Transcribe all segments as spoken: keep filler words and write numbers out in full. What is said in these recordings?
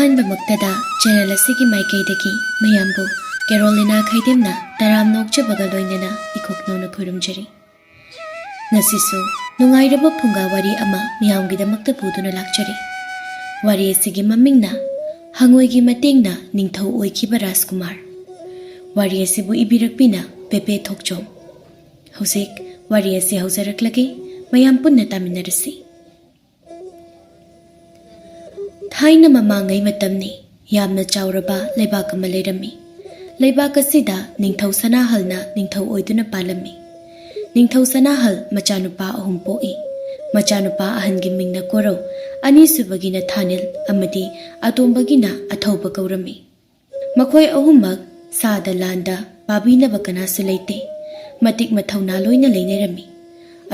ꯑꯍꯥꯟꯕꯃꯛꯇꯗ channel ꯑꯁꯤꯒꯤ ꯃꯥꯏꯀꯩꯗꯒꯤ ꯃꯌꯥꯝꯕꯨ ꯀꯦꯔꯣꯂꯤꯅꯥ ꯈꯩꯗꯦꯝꯅ ꯇꯔꯥꯝꯅ ꯑꯣꯛꯆꯕꯒ ꯂꯣꯏꯅꯅ ꯏꯀꯣꯛ ꯅꯧꯅ ꯈꯨꯔꯨꯝꯖꯔꯤ꯫ ꯉꯁꯤꯁꯨ ꯅꯨꯡꯉꯥꯏꯔꯕ ꯐꯨꯡꯒꯥ ꯋꯥꯔꯤ ꯑꯃ ꯃꯤꯌꯥꯝꯒꯤꯗꯃꯛꯇ ꯄꯨꯗꯨꯅ ꯂꯥꯛꯆꯔꯤ꯫ ꯋꯥꯔꯤ ꯑꯁꯤꯒꯤ ꯃꯃꯤꯡꯅ ꯍꯉꯣꯏꯒꯤ ꯃꯇꯦꯡꯅ ꯅꯤꯡꯊꯧ ꯑꯣꯏꯈꯤꯕ ꯔꯥꯖꯀꯨꯃꯥꯔ꯫ ꯋꯥꯔꯤ ꯑꯁꯤꯕꯨ ꯏꯕꯤꯔꯛꯄꯤꯅ ꯄꯦꯄꯦ ꯊꯣꯛꯆꯣꯝ꯫ ꯍꯧꯖꯤꯛ ꯋꯥꯔꯤ ꯑꯁꯤ ꯍꯧꯖꯔꯛꯂꯒꯦ, ꯃꯌꯥꯝ ꯄꯨꯟꯅ ꯇꯥꯃꯤꯟꯅꯔꯁꯤ꯫ ꯊꯥꯏꯅ ꯃꯃꯥꯡꯉꯩ ꯃꯇꯝꯅꯤ, ꯌꯥꯝꯅ ꯆꯥꯎꯔꯕ ꯂꯩꯕꯥꯛ ꯑꯃ ꯂꯩꯔꯝꯃꯤ꯫ ꯂꯩꯕꯥꯛ ꯑꯁꯤꯗ ꯅꯤꯡꯊꯧ ꯁꯅꯥꯍꯜꯅ ꯅꯤꯡꯊꯧ ꯑꯣꯏꯗꯨꯅ ꯄꯥꯜꯂꯝꯃꯤ꯫ ꯅꯤꯡꯊꯧ ꯁꯅꯥꯍꯜ ꯃꯆꯥꯅꯨꯄꯥ ꯑꯍꯨꯝ ꯄꯣꯛꯏ꯫ ꯃꯆꯥꯅꯨꯄꯥ ꯑꯍꯟꯒꯤ ꯃꯤꯡꯅ ꯀꯣꯔꯧ, ꯑꯅꯤꯁꯨꯕꯒꯤꯅ ꯊꯥꯅꯤꯜ ꯑꯃꯗꯤ ꯑꯇꯣꯝꯕꯒꯤꯅ ꯑꯊꯧꯕ ꯀꯧꯔꯝꯃꯤ꯫ ꯃꯈꯣꯏ ꯑꯍꯨꯝꯃꯛ ꯁꯥꯗ ꯂꯥꯟꯗ ꯄꯥꯕꯤꯅꯕ ꯀꯅꯥꯁꯨ ꯂꯩꯇꯦ꯫ ꯃꯇꯤꯛ ꯃꯊꯧꯅꯥ ꯂꯣꯏꯅ ꯂꯩꯅꯔꯝꯃꯤ꯫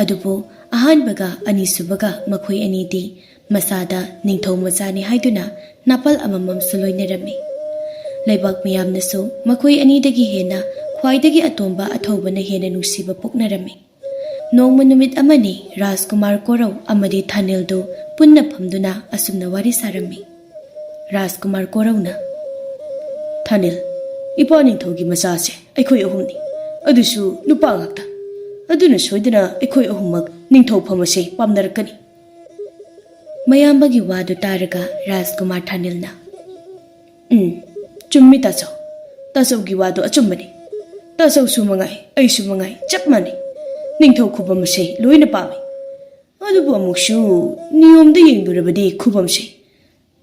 ꯑꯗꯨꯕꯨ ꯑꯍꯥꯟꯕꯒ ꯑꯅꯤꯁꯨꯕꯒ ꯃꯈꯣꯏ ꯑꯅꯤꯗꯤ ꯃꯁꯥꯗ ꯅꯤꯡꯊꯧ ꯃꯆꯥꯅꯤ ꯍꯥꯏꯗꯨꯅ ꯅꯥꯄꯜ ꯑꯃꯃꯝꯁꯨ ꯂꯣꯏꯅꯔꯝꯃꯤ꯫ ꯂꯩꯕꯥꯛ ꯃꯤꯌꯥꯝꯅꯁꯨ ꯃꯈꯣꯏ ꯑꯅꯤꯗꯒꯤ ꯍꯦꯟꯅ ꯈ꯭ꯋꯥꯏꯗꯒꯤ ꯑꯇꯣꯝꯕ ꯑꯊꯧꯕꯅ ꯍꯦꯟꯅ ꯅꯨꯡꯁꯤꯕ ꯄꯣꯛꯅꯔꯝꯃꯤ꯫ ꯅꯣꯡꯃ ꯅꯨꯃꯤꯠ ꯑꯃꯅꯤ, ꯔꯥꯖꯀꯨꯃꯥꯔ ꯀꯣꯔꯧ ꯑꯃꯗꯤ ꯊꯥꯅꯤꯜꯗꯨ ꯄꯨꯟꯅ ꯐꯝꯗꯨꯅ ꯑꯁꯨꯝꯅ ꯋꯥꯔꯤ ꯁꯥꯔꯝꯃꯤ꯫ ꯔꯥꯖꯀꯨꯃꯥꯔ ꯀꯣꯔꯧꯅ, "ꯊꯥꯅꯤꯜ, ꯏꯄꯥ ꯅꯤꯡꯊꯧꯒꯤ ꯃꯆꯥꯁꯦ ꯑꯩꯈꯣꯏ ꯑꯍꯨꯝꯅꯤ, ꯑꯗꯨꯁꯨ ꯅꯨꯄꯥ ꯉꯥꯛꯇ꯫ ꯑꯗꯨꯅ ꯁꯣꯏꯗꯅ ꯑꯩꯈꯣꯏ ꯑꯍꯨꯝꯃꯛ ꯅꯤꯡꯊꯧ ꯐꯝ ꯑꯁꯦ ꯄꯥꯝꯅꯔꯛꯀꯅꯤ꯫" ꯃꯌꯥꯝꯕꯒꯤ ꯋꯥꯗꯨ ꯇꯥꯔꯒ ꯔꯥꯖꯀꯨꯃꯥꯔ ꯊꯥꯅꯤꯜꯅ, "ꯎꯝ, ꯆꯨꯝꯃꯤ ꯇꯥꯆꯧ꯫ ꯇꯥꯆꯧꯒꯤ ꯋꯥꯗꯣ ꯑꯆꯨꯝꯕꯅꯤ꯫ ꯇꯥꯆꯧꯁꯨ ꯃꯉꯥꯏ, ꯑꯩꯁꯨ ꯃꯉꯥꯏ, ꯆꯞ ꯃꯥꯟꯅꯩ꯫ ꯅꯤꯡꯊꯧ ꯈꯨꯕꯝ ꯑꯁꯦ ꯂꯣꯏꯅ ꯄꯥꯝꯃꯤ꯫ ꯑꯗꯨꯕꯨ ꯑꯃꯨꯛꯁꯨ ꯅꯤꯌꯣꯝꯗ ꯌꯦꯡꯂꯨꯔꯕꯗꯤ ꯈꯨꯕꯝꯁꯦ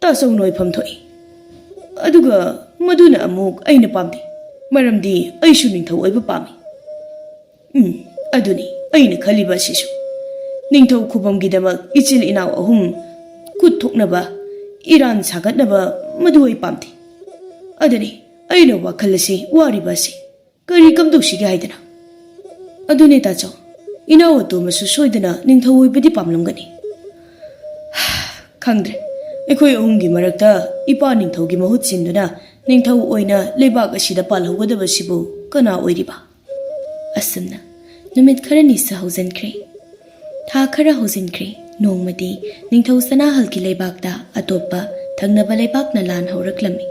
ꯇꯥꯆꯧ ꯅꯣꯏꯐꯝ ꯊꯣꯛꯏ꯫ ꯑꯗꯨꯒ ꯃꯗꯨꯅ ꯑꯃꯨꯛ ꯑꯩꯅ ꯄꯥꯝꯗꯦ, ꯃꯔꯝꯗꯤ ꯑꯩꯁꯨ ꯅꯤꯡꯊꯧ ꯑꯣꯏꯕ ꯄꯥꯝꯃꯤ꯫" "ꯎꯝ, ꯑꯗꯨꯅꯤ ꯑꯩꯅ ꯈꯜꯂꯤꯕ ꯑꯁꯤꯁꯨ꯫ ꯅꯤꯡꯊꯧ ꯈꯨꯕꯝꯒꯤꯗꯃꯛ ꯏꯆꯤꯜ ꯏꯅꯥꯎ ꯑꯍꯨꯝ ꯈꯨꯠ ꯊꯣꯛꯅꯕ, ꯏꯔꯥꯟ ꯁꯥꯒꯠꯅꯕ, ꯃꯗꯨ ꯑꯩ ꯄꯥꯝꯗꯦ꯫ ꯑꯗꯨꯅꯤ ꯑꯩꯅ ꯋꯥꯈꯜ ꯑꯁꯤ ꯋꯥꯔꯤꯕ ꯑꯁꯤ꯫ ꯀꯔꯤ ꯀꯝꯗꯧꯁꯤꯒꯦ ꯍꯥꯏꯗꯅ?" "ꯑꯗꯨꯅꯦ ꯇꯥꯆꯧ, ꯏꯅꯥꯎ ꯑꯇꯣꯝꯕꯁꯨ ꯁꯣꯏꯗꯅ ꯅꯤꯡꯊꯧ ꯑꯣꯏꯕꯗꯤ ꯄꯥꯝꯂꯝꯒꯅꯤ꯫" "ꯈꯪꯗ꯭ꯔꯦ, ꯑꯩꯈꯣꯏ ꯑꯍꯨꯝꯒꯤ ꯃꯔꯛꯇ ꯏꯄꯥ ꯅꯤꯡꯊꯧꯒꯤ ꯃꯍꯨꯠ ꯁꯤꯟꯗꯨꯅ ꯅꯤꯡꯊꯧ ꯑꯣꯏꯅ ꯂꯩꯕꯥꯛ ꯑꯁꯤꯗ ꯄꯥꯜꯍꯧꯒꯗꯕꯁꯤꯕꯨ ꯀꯅꯥ ꯑꯣꯏꯔꯤꯕ?" ꯑꯁꯨꯝꯅ ꯅꯨꯃꯤꯠ ꯈꯔꯅꯤꯁꯨ ꯍꯧꯖꯤꯟꯈ꯭ꯔꯦ꯫ ꯊꯥ ꯈꯔ ꯍꯧꯖꯤꯟꯈ꯭ꯔꯦ꯫ ꯅꯣꯡꯃꯗꯤ ꯅꯤꯡꯊꯧ ꯁꯅꯥꯍꯜꯒꯤ ꯂꯩꯕꯥꯛꯇ ꯑꯇꯣꯞꯄ ꯊꯪꯅꯕ ꯂꯩꯕꯥꯛꯅ ꯂꯥꯟ ꯍꯧꯔꯛꯂꯝꯃꯤ꯫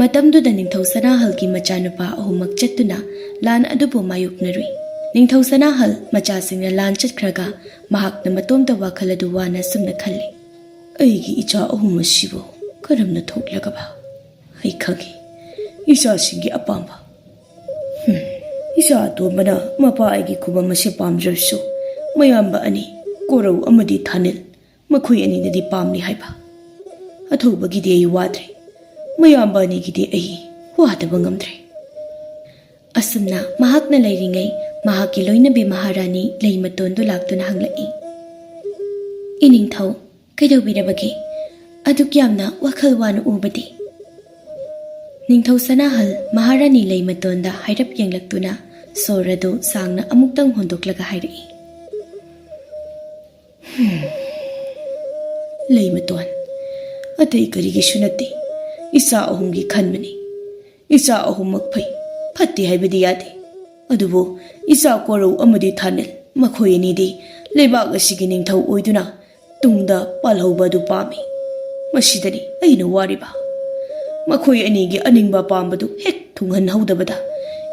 ꯃꯇꯝꯗꯨꯗ ꯅꯤꯡꯊꯧ ꯁꯅꯥꯍꯜꯒꯤ ꯃꯆꯥꯅꯨꯄꯥ ꯑꯍꯨꯝꯃꯛ ꯆꯠꯇꯨꯅ ꯂꯥꯟ ꯑꯗꯨꯕꯨ ꯃꯥꯌꯣꯛꯅꯔꯨꯏ꯫ ꯅꯤꯡꯊꯧ ꯁꯅꯥꯍꯜ ꯃꯆꯥꯁꯤꯡꯅ ꯂꯥꯟ ꯆꯠꯈ꯭ꯔꯒ ꯃꯍꯥꯛꯅ ꯃꯇꯣꯝꯇ ꯋꯥꯈꯜ ꯑꯗꯨ ꯋꯥꯅ ꯁꯨꯝꯅ ꯈꯜꯂꯤ, "ꯑꯩꯒꯤ ꯏꯆꯥ ꯑꯍꯨꯝ ꯑꯁꯤꯕꯨ ꯀꯔꯝꯅ ꯊꯣꯛꯂꯒꯕ? ꯑꯩ ꯈꯪꯏ, ꯏꯆꯥꯁꯤꯡꯒꯤ ꯑꯄꯥꯝꯕ꯫ ꯍꯨꯝ, ꯏꯆꯥ ꯑꯇꯣꯝꯕꯅ ꯃꯄꯥ ꯑꯩꯒꯤ ꯈꯨꯕꯝ ꯑꯁꯤ ꯄꯥꯝꯗ꯭ꯔꯕꯁꯨ, ꯃꯌꯥꯝꯕ ꯑꯅꯤ, ꯀꯣꯔꯧ ꯑꯃꯗꯤ ꯊꯥꯅꯤꯜ, ꯃꯈꯣꯏ ꯑꯅꯤꯅꯗꯤ ꯄꯥꯝꯂꯤ ꯍꯥꯏꯕ꯫ ꯑꯊꯧꯕꯒꯤꯗꯤ ꯑꯩ ꯋꯥꯗ꯭ꯔꯦ, ꯃꯌꯥꯝꯕ ꯑꯅꯤꯒꯤꯗꯤ ꯑꯩ ꯋꯥꯗꯕ ꯉꯝꯗ꯭ꯔꯦ"꯫ ꯑꯁꯨꯝꯅ ꯃꯍꯥꯛꯅ ꯂꯩꯔꯤꯉꯩ, ꯃꯍꯥꯛꯀꯤ ꯂꯣꯏꯅꯕꯤ ꯃꯍꯥꯔꯥꯅꯤ ꯂꯩꯃꯇꯣꯟꯗꯨ ꯂꯥꯛꯇꯨꯅ ꯍꯪꯂꯛꯏ, "ꯏꯅꯤꯡꯊꯧ, ꯀꯩꯗꯧꯕꯤꯔꯕꯒꯦ? ꯑꯗꯨꯛ ꯌꯥꯝꯅ ꯋꯥꯈꯜ ꯋꯥꯅ ꯎꯕꯗꯤ?" ꯅꯤꯡꯊꯧ ꯁꯅꯥꯍꯜ ꯃꯍꯥꯔꯥꯅꯤ ꯂꯩꯃꯇꯣꯟꯗ ꯍꯥꯏꯔꯞ ꯌꯦꯡꯂꯛꯇꯨꯅ ꯁꯣꯔ ꯑꯗꯨ ꯁꯥꯡꯅ ꯑꯃꯨꯛꯇꯪ ꯍꯣꯟꯗꯣꯛꯂꯒ ꯍꯥꯏꯔꯛꯏ, "ꯍꯨꯝ, ꯂꯩꯃꯇꯣꯟ, ꯑꯇꯩ ꯀꯔꯤꯒꯤꯁꯨ ꯅꯠꯇꯦ, ꯏꯆꯥ ꯑꯍꯨꯝꯒꯤ ꯈꯟꯕꯅꯤ꯫ ꯏꯆꯥ ꯑꯍꯨꯝꯃꯛ ꯐꯩ, ꯐꯠꯇꯦ ꯍꯥꯏꯕꯗꯤ ꯌꯥꯗꯦ꯫ ꯑꯗꯨꯕꯨ ꯏꯆꯥ ꯀꯣꯔꯧ ꯑꯃꯗꯤ ꯊꯥꯅꯤꯜ, ꯃꯈꯣꯏ ꯑꯅꯤꯗꯤ ꯂꯩꯕꯥꯛ ꯑꯁꯤꯒꯤ ꯅꯤꯡꯊꯧ ꯑꯣꯏꯗꯨꯅ ꯇꯨꯡꯗ ꯄꯥꯜꯍꯧꯕ ꯑꯗꯨ ꯄꯥꯝꯃꯤ꯫ ꯃꯁꯤꯗꯅꯤ ꯑꯩꯅ ꯋꯥꯔꯤꯕ꯫ ꯃꯈꯣꯏ ꯑꯅꯤꯒꯤ ꯑꯅꯤꯡꯕ ꯑꯄꯥꯝꯕꯗꯨ ꯍꯦꯛ ꯊꯨꯡꯍꯟꯍꯧꯗꯕꯗ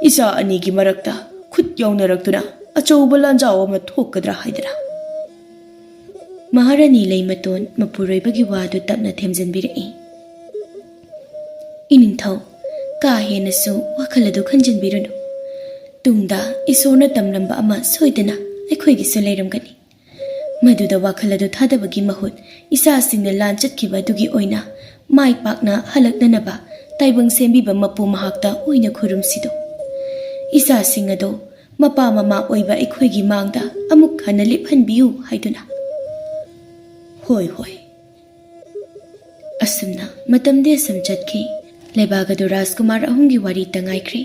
ꯏꯆꯥ ꯑꯅꯤꯒꯤ ꯃꯔꯛꯇ ꯈꯨꯠ ꯌꯥꯎꯅꯔꯛꯇꯨꯅ ꯑꯆꯧꯕ ꯂꯥꯟꯖꯥꯎ ꯑꯃ ꯊꯣꯛꯀꯗ꯭ꯔꯥ ꯍꯥꯏꯗꯅ"꯫ ꯃꯍꯥꯔꯥꯅꯤ ꯂꯩꯃꯇꯣꯟ ꯃꯄꯨꯔꯣꯏꯕꯒꯤ ꯋꯥꯗꯨ ꯇꯞꯅ ꯊꯦꯝꯖꯤꯟꯕꯤꯔꯛꯏ, "ꯏꯅꯤꯡꯊꯧ, ꯀꯥ ꯍꯦꯟꯅꯁꯨ ꯋꯥꯈꯜ ꯑꯗꯨ ꯈꯟꯖꯤꯟꯕꯤꯔꯨꯅꯨ꯫ ꯇꯨꯡꯗ ꯏꯁꯣꯔꯅ ꯇꯝꯂꯝꯕ ꯑꯃ ꯁꯣꯏꯗꯅ ꯑꯩꯈꯣꯏꯒꯤꯁꯨ ꯂꯩꯔꯝꯒꯅꯤ꯫ ꯃꯗꯨꯗ ꯋꯥꯈꯜ ꯑꯗꯨ ꯊꯥꯗꯕꯒꯤ ꯃꯍꯨꯠ, ꯏꯆꯥꯁꯤꯡꯅ ꯂꯥꯟ ꯆꯠꯈꯤꯕ ꯑꯗꯨꯒꯤ ꯑꯣꯏꯅ ꯃꯥꯏ ꯄꯥꯛꯅ ꯍꯜꯂꯛꯅꯅꯕ ꯇꯥꯏꯕꯪ ꯁꯦꯝꯕꯤꯕ ꯃꯄꯨ ꯃꯍꯥꯛꯇ ꯑꯣꯏꯅ ꯈꯨꯔꯨꯝꯁꯤꯗꯣ꯫ ꯏꯆꯥꯁꯤꯡ ꯑꯗꯣ ꯃꯄꯥ ꯃꯃꯥ ꯑꯣꯏꯕ ꯑꯩꯈꯣꯏꯒꯤ ꯃꯥꯡꯗ ꯑꯃꯨꯛ ꯍꯟꯅ ꯂꯦꯞꯍꯟꯕꯤꯌꯨ" ꯍꯥꯏꯗꯨꯅ꯫ ꯍꯣꯏ, ꯍꯣꯏ꯫ ꯑꯁꯨꯝꯅ ꯃꯇꯝꯗꯤ ꯑꯁꯨꯝ ꯆꯠꯈꯤ꯫ ꯂꯩꯕꯥꯛ ꯑꯗꯨ ꯔꯥꯖꯀꯨꯃꯥꯔ ꯑꯍꯨꯝꯒꯤ ꯋꯥꯔꯤꯇ ꯉꯥꯏꯈ꯭ꯔꯦ꯫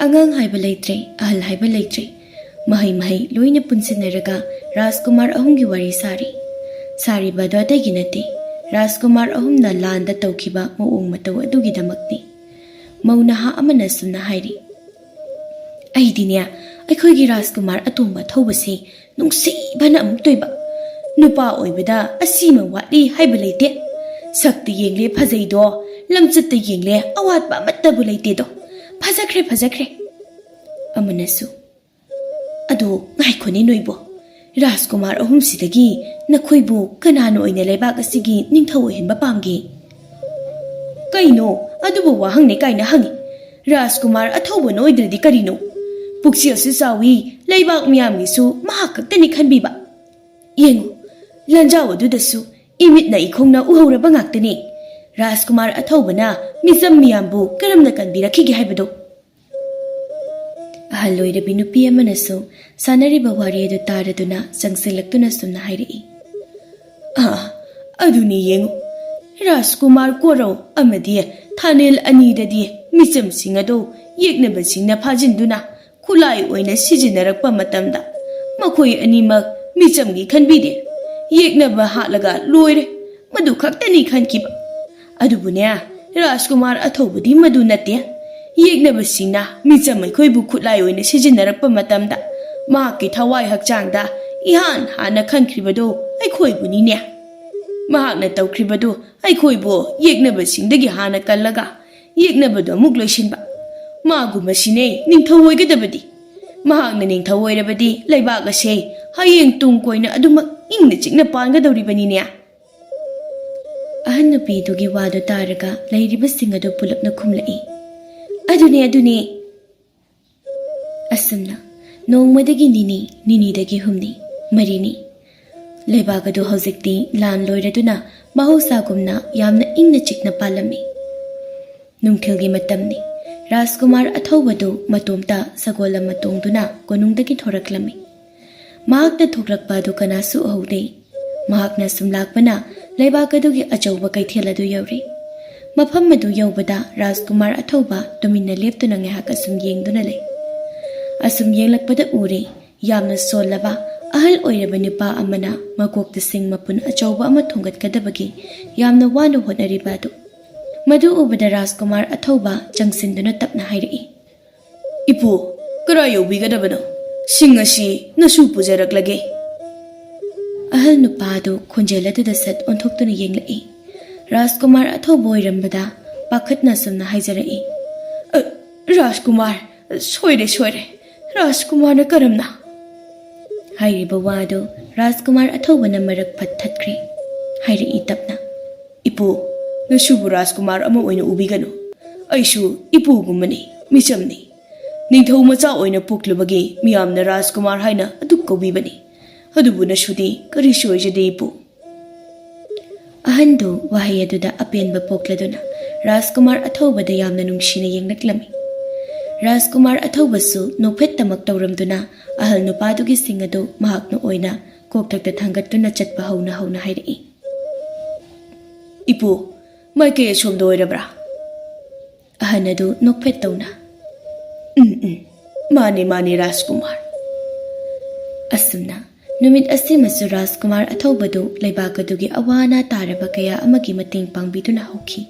ꯑꯉꯥꯡ ꯍꯥꯏꯕ ꯂꯩꯇ꯭ꯔꯦ, ꯑꯍꯜ ꯍꯥꯏꯕ ꯂꯩꯇ꯭ꯔꯦ꯫ ꯃꯍꯩ ꯃꯍꯩ ꯂꯣꯏꯅ ꯄꯨꯟꯁꯤꯟꯅꯔꯒ ꯔꯥꯖꯀꯨꯃꯥꯔ ꯑꯍꯨꯝꯒꯤ ꯋꯥꯔꯤ ꯁꯥꯔꯤ꯫ ꯁꯥꯔꯤꯕ ꯑꯗꯨ ꯑꯇꯩꯒꯤ ꯅꯠꯇꯦ, ꯔꯥꯖꯀꯨꯃꯥꯔ ꯑꯍꯨꯝꯅ ꯂꯥꯟꯗ ꯇꯧꯈꯤꯕ ꯃꯑꯣꯡ ꯃꯇꯧ ꯑꯗꯨꯒꯤꯗꯃꯛꯅꯤ꯫ ꯃꯧ ꯅꯍꯥ ꯑꯃꯅ ꯑꯁꯨꯝꯅ ꯍꯥꯏꯔꯤ, "ꯑꯩꯗꯤꯅꯦ, ꯑꯩꯈꯣꯏꯒꯤ ꯔꯥꯖꯀꯨꯃꯥꯔ ꯑꯇꯣꯝꯕ ꯊꯧꯕꯁꯦ ꯅꯨꯡꯁꯤꯕꯅ ꯑꯃꯨꯛ ꯇꯣꯏꯕ꯫ ꯅꯨꯄꯥ ꯑꯣꯏꯕꯗ ꯑꯁꯤꯃ ꯋꯥꯠꯂꯤ ꯍꯥꯏꯕ ꯂꯩꯇꯦ꯫ "ꯁꯛꯇ ꯌꯦꯡꯂꯦ ꯐꯖꯩꯗꯣ, ꯂꯝꯆꯠꯇ ꯌꯦꯡꯂꯦ ꯑꯋꯥꯠꯄ ꯑꯃꯠꯇꯕꯨ ꯂꯩꯇꯦꯗꯣ꯫ ꯐꯖꯈ꯭ꯔꯦ, ꯐꯖꯈ꯭ꯔꯦ"꯫ ꯑꯃꯅꯁꯨ, "ꯑꯗꯣ ꯉꯥꯏꯈꯣꯅꯦ ꯅꯣꯏꯕꯣ, ꯔꯥꯖꯀꯨꯃꯥꯔ ꯑꯍꯨꯝꯁꯤꯗꯒꯤ ꯅꯈꯣꯏꯕꯨ ꯀꯅꯥꯅ ꯑꯣꯏꯅ ꯂꯩꯕꯥꯛ ꯑꯁꯤꯒꯤ ꯅꯤꯡꯊꯧ ꯑꯣꯏꯍꯟꯕ ꯄꯥꯝꯒꯦ?" "ꯀꯩꯅꯣ, ꯑꯗꯨꯕꯨ ꯋꯥꯍꯪꯅꯦ ꯀꯥꯏꯅ ꯍꯪꯉꯤ? ꯔꯥꯖꯀꯨꯃꯥꯔ ꯑꯊꯧꯕꯅ ꯑꯣꯏꯗ꯭ꯔꯗꯤ ꯀꯔꯤꯅꯣ? ꯄꯨꯛꯆꯦꯜꯁꯨ ꯆꯥꯎꯏ, ꯂꯩꯕꯥꯛ ꯃꯤꯌꯥꯝꯒꯤꯁꯨ ꯃꯍꯥꯛ ꯈꯛꯇꯅꯤ ꯈꯟꯕꯤꯕ꯫ ꯌꯦꯡꯉꯨ, ꯂꯥꯟꯖꯥꯎ ꯑꯗꯨꯗꯁꯨ ꯏꯃꯤꯠꯅ ꯏꯈꯣꯡꯅ ꯎꯍꯧꯔꯕ ꯉꯥꯛꯇꯅꯤ꯫ ꯔꯥꯖꯀꯨꯃꯥꯔ ꯑꯊꯧꯕꯅ ꯃꯤꯆꯝ ꯃꯤꯌꯥꯝꯕꯨ ꯀꯔꯝꯅ ꯀꯟꯕꯤꯔꯛꯈꯤꯒꯦ ꯍꯥꯏꯕꯗꯣ"꯫ ꯑꯍꯜ ꯑꯣꯏꯔꯕꯤ ꯅꯨꯄꯤ ꯑꯃꯅꯁꯨ ꯁꯥꯟꯅꯔꯤꯕ ꯋꯥꯔꯤ ꯑꯗꯨ ꯇꯥꯔꯗꯨꯅ ꯆꯪꯁꯤꯜꯂꯛꯇꯨꯅ ꯁꯨꯝꯅ ꯍꯥꯏꯔꯛꯏ, "ꯑꯥ, ꯑꯗꯨꯅꯤ ꯌꯦꯡꯉꯨ, ꯔꯥꯖꯀꯨꯃꯥꯔ ꯀꯣꯔꯧ ꯑꯃꯗꯤ ꯊꯥꯅꯦꯜ ꯑꯅꯤꯗꯗꯤ ꯃꯤꯆꯝꯁꯤꯡ ꯑꯗꯨ ꯌꯦꯛꯅꯕꯁꯤꯡꯅ ꯐꯥꯖꯤꯟꯗꯨꯅ ꯈꯨꯠꯂꯥꯏ ꯑꯣꯏꯅ ꯁꯤꯖꯤꯟꯅꯔꯛꯄ ꯃꯇꯝꯗ ꯃꯈꯣꯏ ꯑꯅꯤꯃꯛ ꯃꯤꯆꯝꯒꯤ ꯈꯟꯕꯤꯗꯦ꯫ ꯌꯦꯛꯅꯕ ꯍꯥꯠꯂꯒ ꯂꯣꯏꯔꯦ, ꯃꯗꯨ ꯈꯛꯇꯅꯤ ꯈꯟꯈꯤꯕ꯫ ꯑꯗꯨꯕꯨꯅꯦ, ꯔꯥꯖꯀꯨꯃꯥꯔ ꯑꯊꯧꯕꯗꯤ ꯃꯗꯨ ꯅꯠꯇꯦ꯫ ꯌꯦꯛꯅꯕꯁꯤꯡꯅ ꯃꯤꯆꯝ ꯑꯩꯈꯣꯏꯕꯨ ꯈꯨꯠꯂꯥꯏ ꯑꯣꯏꯅ ꯁꯤꯖꯤꯟꯅꯔꯛꯄ ꯃꯇꯝꯗ ꯃꯍꯥꯛꯀꯤ ꯊꯋꯥꯏ ꯍꯛꯆꯥꯡꯗ ꯏꯍꯥꯟ ꯍꯥꯟꯅ ꯈꯟꯈ꯭ꯔꯤꯕꯗꯨ ꯑꯩꯈꯣꯏꯕꯨꯅꯤꯅꯦ꯫ ꯃꯍꯥꯛꯅ ꯇꯧꯈ꯭ꯔꯤꯕꯗꯨ ꯑꯩꯈꯣꯏꯕꯨ ꯌꯦꯛꯅꯕꯁꯤꯡꯗꯒꯤ ꯍꯥꯟꯅ ꯀꯜꯂꯒ ꯌꯦꯛꯅꯕꯗꯨ ꯑꯃꯨꯛ ꯂꯣꯏꯁꯤꯟꯕ꯫ ꯃꯥꯒꯨꯝꯕꯁꯤꯅꯦ ꯅꯤꯡꯊꯧ ꯑꯣꯏꯒꯗꯕꯗꯤ꯫ ꯃꯍꯥꯛꯅ ꯅꯤꯡꯊꯧ ꯑꯣꯏꯔꯕꯗꯤ ꯂꯩꯕꯥꯛ ꯑꯁꯦ ꯍꯌꯦꯡ ꯇꯨꯡ ꯀꯣꯏꯅ ꯑꯗꯨꯃꯛ ꯏꯪꯅ ꯆꯤꯛꯅ ꯄꯥꯟꯒꯗꯧꯔꯤꯕꯅꯤꯅꯦ"꯫ ꯑꯍꯟ ꯅꯨꯄꯤꯗꯨꯒꯤ ꯋꯥꯗꯨ ꯇꯥꯔꯒ ꯂꯩꯔꯤꯕꯁꯤꯡ ꯑꯗꯨ ꯄꯨꯂꯞꯅ ꯈꯨꯝꯂꯛꯏ, "ꯑꯗꯨꯅꯦ, ꯑꯗꯨꯅꯦ"꯫ ꯑꯁꯨꯝꯅ ꯅꯣꯡꯃꯗꯒꯤ ꯅꯤꯅꯤ, ꯅꯤꯅꯤꯗꯒꯤ ꯍꯨꯝꯅꯤ, ꯃꯔꯤꯅꯤ꯫ ꯂꯩꯕꯥꯛ ꯑꯗꯨ ꯍꯧꯖꯤꯛꯇꯤ ꯂꯥꯟ ꯂꯣꯏꯔꯗꯨꯅ ꯃꯍꯧꯁꯥꯒꯨꯝꯅ ꯌꯥꯝꯅ ꯏꯪꯅ ꯆꯤꯛꯅ ꯄꯥꯜꯂꯝꯃꯤ꯫ ꯅꯨꯡꯊꯤꯜꯒꯤ ꯃꯇꯝꯅꯤ꯫ ꯔꯥꯖꯀꯨꯃꯥꯔ ꯑꯊꯧꯕꯗꯨ ꯃꯇꯣꯝꯇ ꯁꯒꯣꯜ ꯑꯃ ꯇꯣꯡꯗꯨꯅ ꯀꯣꯅꯨꯡꯗꯒꯤ ꯊꯣꯔꯛꯂꯝꯃꯤ꯫ ꯃꯍꯥꯛꯅ ꯊꯣꯛꯂꯛꯄ ꯑꯗꯨ ꯀꯅꯥꯁꯨ ꯎꯍꯧꯗꯦ꯫ ꯃꯍꯥꯛꯅ ꯁꯨꯝ ꯂꯥꯛꯄꯅ ꯂꯩꯕꯥꯛ ꯑꯗꯨꯒꯤ ꯑꯆꯧꯕ ꯀꯩꯊꯦꯜ ꯑꯗꯨ ꯌꯧꯔꯦ꯫ ꯃꯐꯝ ꯑꯗꯨ ꯌꯧꯕꯗ ꯔꯥꯖꯀꯨꯃꯥꯔ ꯑꯊꯧꯕ ꯇꯨꯃꯤꯟꯅ ꯂꯦꯞꯇꯨꯅ ꯉꯥꯏꯍꯥꯛ ꯑꯁꯨꯝ ꯌꯦꯡꯗꯨꯅ ꯂꯩ꯫ ꯑꯁꯨꯝ ꯌꯦꯡꯂꯛꯄꯗ ꯎꯔꯦ, ꯌꯥꯝꯅ ꯁꯣꯜꯂꯕ ꯑꯍꯜ ꯑꯣꯏꯔꯕ ꯅꯨꯄꯥ ꯑꯃꯅ ꯃꯀꯣꯛꯇ ꯁꯤꯡ ꯃꯄꯨꯟ ꯑꯆꯧꯕ ꯑꯃ ꯊꯣꯡꯒꯠꯀꯗꯕꯒꯤ ꯌꯥꯝꯅ ꯋꯥꯅ ꯍꯣꯠꯅꯔꯤꯕ ꯑꯗꯨ꯫ ꯃꯗꯨ ꯎꯕꯗ ꯔꯥꯖꯀꯨꯃꯥꯔ ꯑꯊꯧꯕ ꯆꯪꯁꯤꯟꯗꯨꯅ ꯇꯞꯅ ꯍꯥꯏꯔꯛꯏ, "ꯏꯄꯨ, ꯀꯔꯥꯏ ꯌꯧꯕꯤꯒꯗꯕꯅꯣ? ꯁꯤꯡ ꯑꯁꯤ ꯅꯁꯨ ꯄꯨꯖꯔꯛꯂꯒꯦ"꯫ ꯑꯍꯜ ꯅꯨꯄꯥ ꯑꯗꯨ ꯈꯣꯟꯖꯦꯜ ꯑꯗꯨꯗ ꯁꯠ ꯑꯣꯟꯊꯣꯛꯇꯨꯅ ꯌꯦꯡꯂꯛꯏ꯫ ꯔꯥꯖꯀꯨꯃꯥꯔ ꯑꯊꯧꯕ ꯑꯣꯏꯔꯝꯕꯗ ꯄꯥꯈꯠꯅ ꯑꯁꯨꯝꯅ ꯍꯥꯏꯖꯔꯛꯏ꯫ "ꯑ, ꯔꯥꯖꯀꯨꯃꯥꯔ, ꯁꯣꯏꯔꯦ, ꯁꯣꯏꯔꯦ꯫ ꯔꯥꯖꯀꯨꯃꯥꯔꯅ ꯀꯔꯝꯅ?" ꯍꯥꯏꯔꯤꯕ ꯋꯥꯗꯨ ꯔꯥꯖꯀꯨꯃꯥꯔ ꯑꯊꯧꯕꯅ ꯃꯔꯛ ꯐꯠ ꯊꯠꯈ꯭ꯔꯦ꯫ ꯍꯥꯏꯔꯛꯏ ꯇꯞꯅ꯫ "ꯏꯄꯨ, ꯅꯁꯨꯕꯨ ꯔꯥꯖꯀꯨꯃꯥꯔ ꯑꯃ ꯑꯣꯏꯅ ꯎꯕꯤꯒꯅꯨ꯫ ꯑꯩꯁꯨ ꯏꯄꯨꯒꯨꯝꯕꯅꯤ, ꯃꯤꯆꯝꯅꯤ꯫ ꯅꯤꯡꯊꯧ ꯃꯆꯥ ꯑꯣꯏꯅ ꯄꯣꯛꯂꯨꯕꯒꯤ ꯃꯤꯌꯥꯝꯅ ꯔꯥꯖꯀꯨꯃꯥꯔ ꯍꯥꯏꯅ ꯑꯗꯨꯛ ꯀꯧꯕꯤꯕꯅꯤ꯫ ꯑꯗꯨꯕꯨ ꯅꯁꯨꯗꯤ ꯀꯔꯤꯁꯨ ꯑꯣꯏꯖꯗꯦ, ꯏꯄꯨ꯫" ꯑꯍꯟꯗꯨ ꯋꯥꯍꯩ ꯑꯗꯨꯗ ꯑꯄꯦꯟꯕ ꯄꯣꯛꯂꯗꯨꯅ ꯔꯥꯖꯀꯨꯃꯥꯔ ꯑꯊꯧꯕꯗ ꯌꯥꯝꯅ ꯅꯨꯡꯁꯤꯅ ꯌꯦꯡꯂꯛꯂꯝꯃꯤ꯫ ꯔꯥꯖꯀꯨꯃꯥꯔ ꯑꯊꯧꯕꯁꯨ ꯅꯣꯛꯐꯦꯠꯇꯃꯛ ꯇꯧꯔꯝꯗꯨꯅ ꯑꯍꯜ ꯅꯨꯄꯥꯗꯨꯒꯤ ꯁꯤꯡ ꯑꯗꯨ ꯃꯍꯥꯛꯅ ꯑꯣꯏꯅ ꯀꯣꯛꯊꯛꯇ ꯊꯥꯡꯒꯠꯇꯨꯅ ꯆꯠꯄ ꯍꯧꯅ ꯍꯧꯅ ꯍꯥꯏꯔꯛꯏ꯫ "ꯏꯄꯨ, ꯃꯥꯏꯀꯩ ꯑꯁꯣꯝꯗ ꯑꯣꯏꯔꯕ꯭ꯔꯥ?" ꯑꯍꯟ ꯑꯗꯨ ꯅꯣꯛꯐꯦꯠ ꯇꯧꯅ꯫ "ꯎꯝ, ꯎꯝ, ꯃꯥꯅꯦ, ꯃꯥꯅꯦ, ꯔꯥꯖꯀꯨꯃꯥꯔ꯫" ꯑꯁꯨꯝꯅ ꯅꯨꯃꯤꯠ ꯑꯁꯤꯃꯁꯨ ꯔꯥꯖꯀꯨꯃꯥꯔ ꯑꯊꯧꯕꯗꯨ ꯂꯩꯕꯥꯛ ꯑꯗꯨꯒꯤ ꯑꯋꯥ ꯑꯅꯥ ꯇꯥꯔꯕ ꯀꯌꯥ ꯑꯃꯒꯤ ꯃꯇꯦꯡ ꯄꯥꯡꯕꯤꯗꯨꯅ ꯍꯧꯈꯤ꯫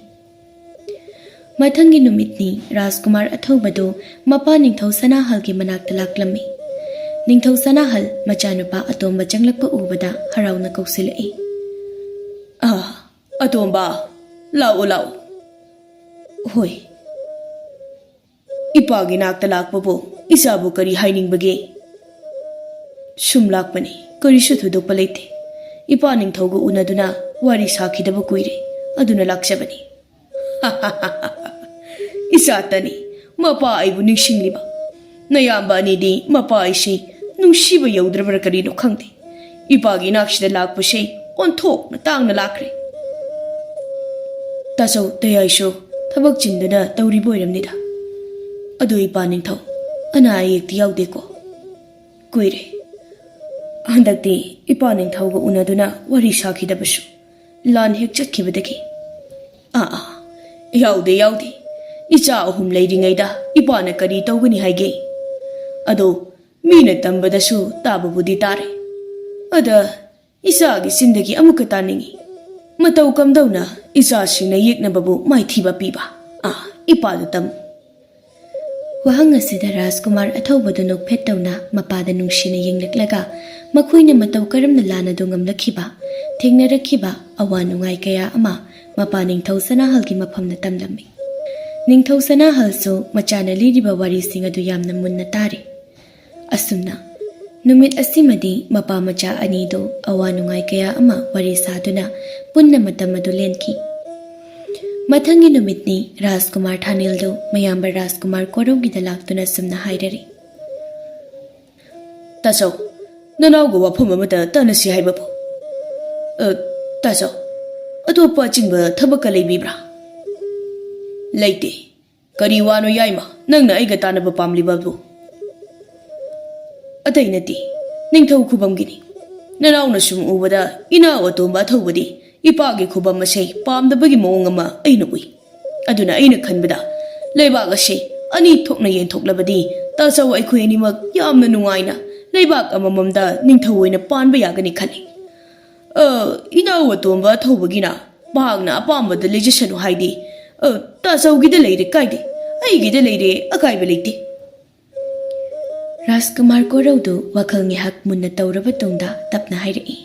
ꯃꯊꯪꯒꯤ ꯅꯨꯃꯤꯠꯅꯤ ꯔꯥꯖꯀꯨꯃꯥꯔ ꯑꯊꯧꯕꯗꯨ ꯃꯄꯥ ꯅꯤꯡꯊꯧ ꯁꯅꯥꯍꯜꯒꯤ ꯃꯅꯥꯛꯇ ꯂꯥꯛꯂꯝꯃꯤ꯫ ꯅꯤꯡꯊꯧ ꯁꯅꯥꯍꯜ ꯃꯆꯥꯅꯨꯄꯥ ꯑꯇꯣꯝꯕ ꯆꯪꯂꯛꯄ ꯎꯕꯗ ꯍꯔꯥꯎꯅ ꯀꯧꯁꯤꯜꯂꯛꯏ꯫ "ꯑꯥ, ꯑꯇꯣꯝꯕ, ꯂꯥꯛꯑꯣ, ꯂꯥꯛꯑꯣ꯫" "ꯍꯣꯏ꯫" "ꯏꯄꯥꯒꯤ ꯅꯥꯛꯇ ꯂꯥꯛꯄꯕꯨ ꯏꯆꯥꯕꯨ ꯀꯔꯤ ꯍꯥꯏꯅꯤꯡꯕꯒꯦ?" "ꯁꯨꯝ ꯂꯥꯛꯄꯅꯤ, ꯀꯔꯤꯁꯨ ꯊꯣꯏꯗꯣꯛꯄ ꯂꯩꯇꯦ꯫ ꯏꯄꯥ ꯅꯤꯡꯊꯧꯒ ꯎꯅꯗꯨꯅ ꯋꯥꯔꯤ ꯁꯥꯈꯤꯗꯕ ꯀꯨꯏꯔꯦ, ꯑꯗꯨꯅ ꯂꯥꯛꯆꯕꯅꯤ꯫" "ꯏꯆꯥꯇꯅꯤ ꯃꯄꯥ ꯑꯩꯕꯨ ꯅꯤꯡꯁꯤꯡꯂꯤꯕ꯫ ꯅꯌꯥꯝꯕ ꯑꯅꯤꯗꯤ ꯃꯄꯥ ꯑꯩꯁꯤ ꯅꯨꯡꯁꯤꯕ ꯌꯧꯗ꯭ꯔꯕ꯭ꯔꯥ ꯀꯔꯤꯅꯣ ꯈꯪꯗꯦ꯫ ꯏꯄꯥꯒꯤ ꯏꯅꯥꯛꯁꯤꯗ ꯂꯥꯛꯄꯁꯤ ꯑꯣꯟꯊꯣꯛꯅ ꯇꯥꯡꯅ ꯂꯥꯛꯈ꯭ꯔꯦ꯫" "ꯇꯥꯆꯧ ꯇꯌꯥꯏꯁꯨ ꯊꯕꯛ ꯆꯤꯟꯗꯨꯅ ꯇꯧꯔꯤꯕ ꯑꯣꯏꯔꯝꯅꯤꯗ꯫ ꯑꯗꯨ ꯏꯄꯥ ꯅꯤꯡꯊꯧ, ꯑꯅꯥ ꯑꯌꯦꯛꯇꯤ ꯌꯥꯎꯗꯦꯀꯣ?" "ꯀꯨꯏꯔꯦ꯫ ꯍꯟꯗꯛꯇꯤ ꯏꯄꯥ ꯅꯤꯡꯊꯧꯒ ꯎꯅꯗꯨꯅ ꯋꯥꯔꯤ ꯁꯥꯈꯤꯗꯕꯁꯨ, ꯂꯥꯟ ꯍꯦꯛ ꯆꯠꯈꯤꯕꯗꯒꯤ꯫" "ꯑꯥ, ꯑꯥ, ꯌꯥꯎꯗꯦ, ꯌꯥꯎꯗꯦ꯫ ꯏꯆꯥ ꯑꯍꯨꯝ ꯂꯩꯔꯤꯉꯩꯗ ꯏꯄꯥꯅ ꯀꯔꯤ ꯇꯧꯒꯅꯤ ꯍꯥꯏꯒꯦ? ꯑꯗꯣ ꯃꯤꯅ ꯇꯝꯕꯗꯁꯨ ꯇꯥꯕꯕꯨꯗꯤ ꯇꯥꯔꯦ꯫ ꯑꯗ ꯏꯆꯥꯒꯤ ꯆꯤꯟꯗꯒꯤ ꯑꯃꯨꯛꯀ ꯇꯥꯅꯤꯡꯏ꯫ ꯃꯇꯧ ꯀꯝꯗꯧꯅ ꯏꯆꯥꯁꯤꯡꯅ ꯌꯦꯛꯅꯕꯕꯨ ꯃꯥꯏꯊꯤꯕ ꯄꯤꯕ? ꯑꯥ, ꯏꯄꯥꯗꯨ ꯇꯝꯃꯨ꯫" ꯋꯥꯍꯪ ꯑꯁꯤꯗ ꯔꯥꯖꯀꯨꯃꯥꯔ ꯑꯊꯧꯕꯗꯨ ꯅꯣꯛꯐꯦꯠ ꯇꯧꯅ ꯃꯄꯥꯗ ꯅꯨꯡꯁꯤꯅ ꯌꯦꯡꯂꯛꯂꯒ, ꯃꯈꯣꯏꯅ ꯃꯇꯧ ꯀꯔꯝꯅ ꯂꯥꯟꯅꯗꯨ ꯉꯝꯂꯛꯈꯤꯕ, ꯊꯦꯡꯅꯔꯛꯈꯤꯕ ꯑꯋꯥ ꯅꯨꯡꯉꯥꯏ ꯀꯌꯥ ꯑꯃ ꯃꯄꯥ ꯅꯤꯡꯊꯧ ꯁꯅꯥꯍꯜꯒꯤ ꯃꯐꯝꯗ ꯇꯝꯂꯝꯃꯤ꯫ ꯅꯤꯡꯊꯧ ꯁꯅꯥꯍꯜꯁꯨ ꯃꯆꯥꯅ ꯂꯤꯔꯤꯕ ꯋꯥꯔꯤꯁꯤꯡ ꯑꯗꯨ ꯌꯥꯝꯅ ꯃꯨꯟꯅ ꯇꯥꯔꯤ꯫ ꯑꯁꯨꯝꯅ ꯅꯨꯃꯤꯠ ꯑꯁꯤꯃꯗꯤ ꯃꯄꯥ ꯃꯆꯥ ꯑꯅꯤꯗꯨ ꯑꯋꯥ ꯅꯨꯡꯉꯥꯏ ꯀꯌꯥ ꯑꯃ ꯋꯥꯔꯤ ꯁꯥꯗꯨꯅ ꯄꯨꯟꯅ ꯃꯇꯝ ꯑꯗꯨ ꯂꯦꯟꯈꯤ꯫ ꯃꯊꯪꯒꯤ ꯅꯨꯃꯤꯠꯅꯤ ꯔꯥꯖꯀꯨꯃꯥꯔ ꯊꯥꯅꯤꯜꯗꯨ ꯃꯌꯥꯝꯕ ꯔꯥꯖꯀꯨꯃꯥꯔ ꯀꯣꯔꯧꯒꯤꯗ ꯂꯥꯛꯇꯨꯅ ꯁꯨꯝꯅ ꯍꯥꯏꯔꯔꯤ꯫ "ꯇꯥꯆꯧ, ꯅꯅꯥꯎꯒ ꯋꯥꯐꯝ ꯑꯃꯇ ꯇꯥꯟꯅꯁꯤ ꯍꯥꯏꯕꯕꯨ?" "ꯑ, ꯇꯥꯆꯧ, ꯑꯇꯣꯞꯄ ꯑꯆꯤꯡꯕ ꯊꯕꯛꯀ ꯂꯩꯕꯤꯕ꯭ꯔꯥ?" "ꯂꯩꯇꯦ꯫ ꯀꯔꯤ ꯋꯥꯅꯣ ꯌꯥꯏꯃ, ꯅꯪꯅ ꯑꯩꯒ ꯇꯥꯟꯅꯕ ꯄꯥꯝꯂꯤꯕꯕꯨ?" "ꯑꯇꯩ ꯅꯠꯇꯦ, ꯅꯤꯡꯊꯧ ꯈꯨꯕꯝꯒꯤꯅꯤ꯫ ꯅꯅꯥꯎꯅ ꯁꯨꯝ ꯎꯕꯗ ꯏꯅꯥꯎ ꯑꯇꯣꯝꯕ ꯑꯊꯧꯕꯗꯤ ꯏꯄꯥꯒꯤ ꯈꯨꯕꯝ ꯑꯁꯦ ꯄꯥꯝꯗꯕꯒꯤ ꯃꯑꯣꯡ ꯑꯃ ꯑꯩꯅ ꯎꯏ꯫ ꯑꯗꯨꯅ ꯑꯩꯅ ꯈꯟꯕꯗ ꯂꯩꯕꯥꯛ ꯑꯁꯦ ꯑꯅꯤ ꯊꯣꯛꯅ ꯌꯦꯟꯊꯣꯛꯂꯕꯗꯤ ꯇꯥꯆꯧ ꯑꯩꯈꯣꯏ ꯑꯅꯤꯃꯛ ꯌꯥꯝꯅ ꯅꯨꯡꯉꯥꯏꯅ ꯂꯩꯕꯥꯛ ꯑꯃꯃꯝꯗ ꯅꯤꯡꯊꯧ ꯑꯣꯏꯅ ꯄꯥꯟꯕ ꯌꯥꯒꯅꯤ ꯈꯜꯂꯤ꯫ ꯑ, ꯏꯅꯥꯎ ꯑꯇꯣꯝꯕ ꯑꯊꯧꯕꯒꯤꯅ ꯃꯍꯥꯛꯅ ꯑꯄꯥꯝꯕꯗ ꯂꯩꯖꯁꯅꯨ ꯍꯥꯏꯗꯤ, ꯑ, ꯇꯥꯆꯧꯒꯤꯗ ꯂꯩꯔꯦ ꯀꯥꯏꯗꯦ, ꯑꯩꯒꯤꯗ ꯂꯩꯔꯦ ꯑꯀꯥꯏꯕ ꯂꯩꯇꯦ꯫" ꯔꯥꯖꯀꯨꯃꯥꯔ ꯀꯣꯔꯧꯗꯨ ꯋꯥꯈꯜ ꯉꯥꯏꯍꯥꯛ ꯃꯨꯟꯅ ꯇꯧꯔꯕ ꯇꯨꯡꯗ ꯇꯞꯅ ꯍꯥꯏꯔꯛꯏ꯫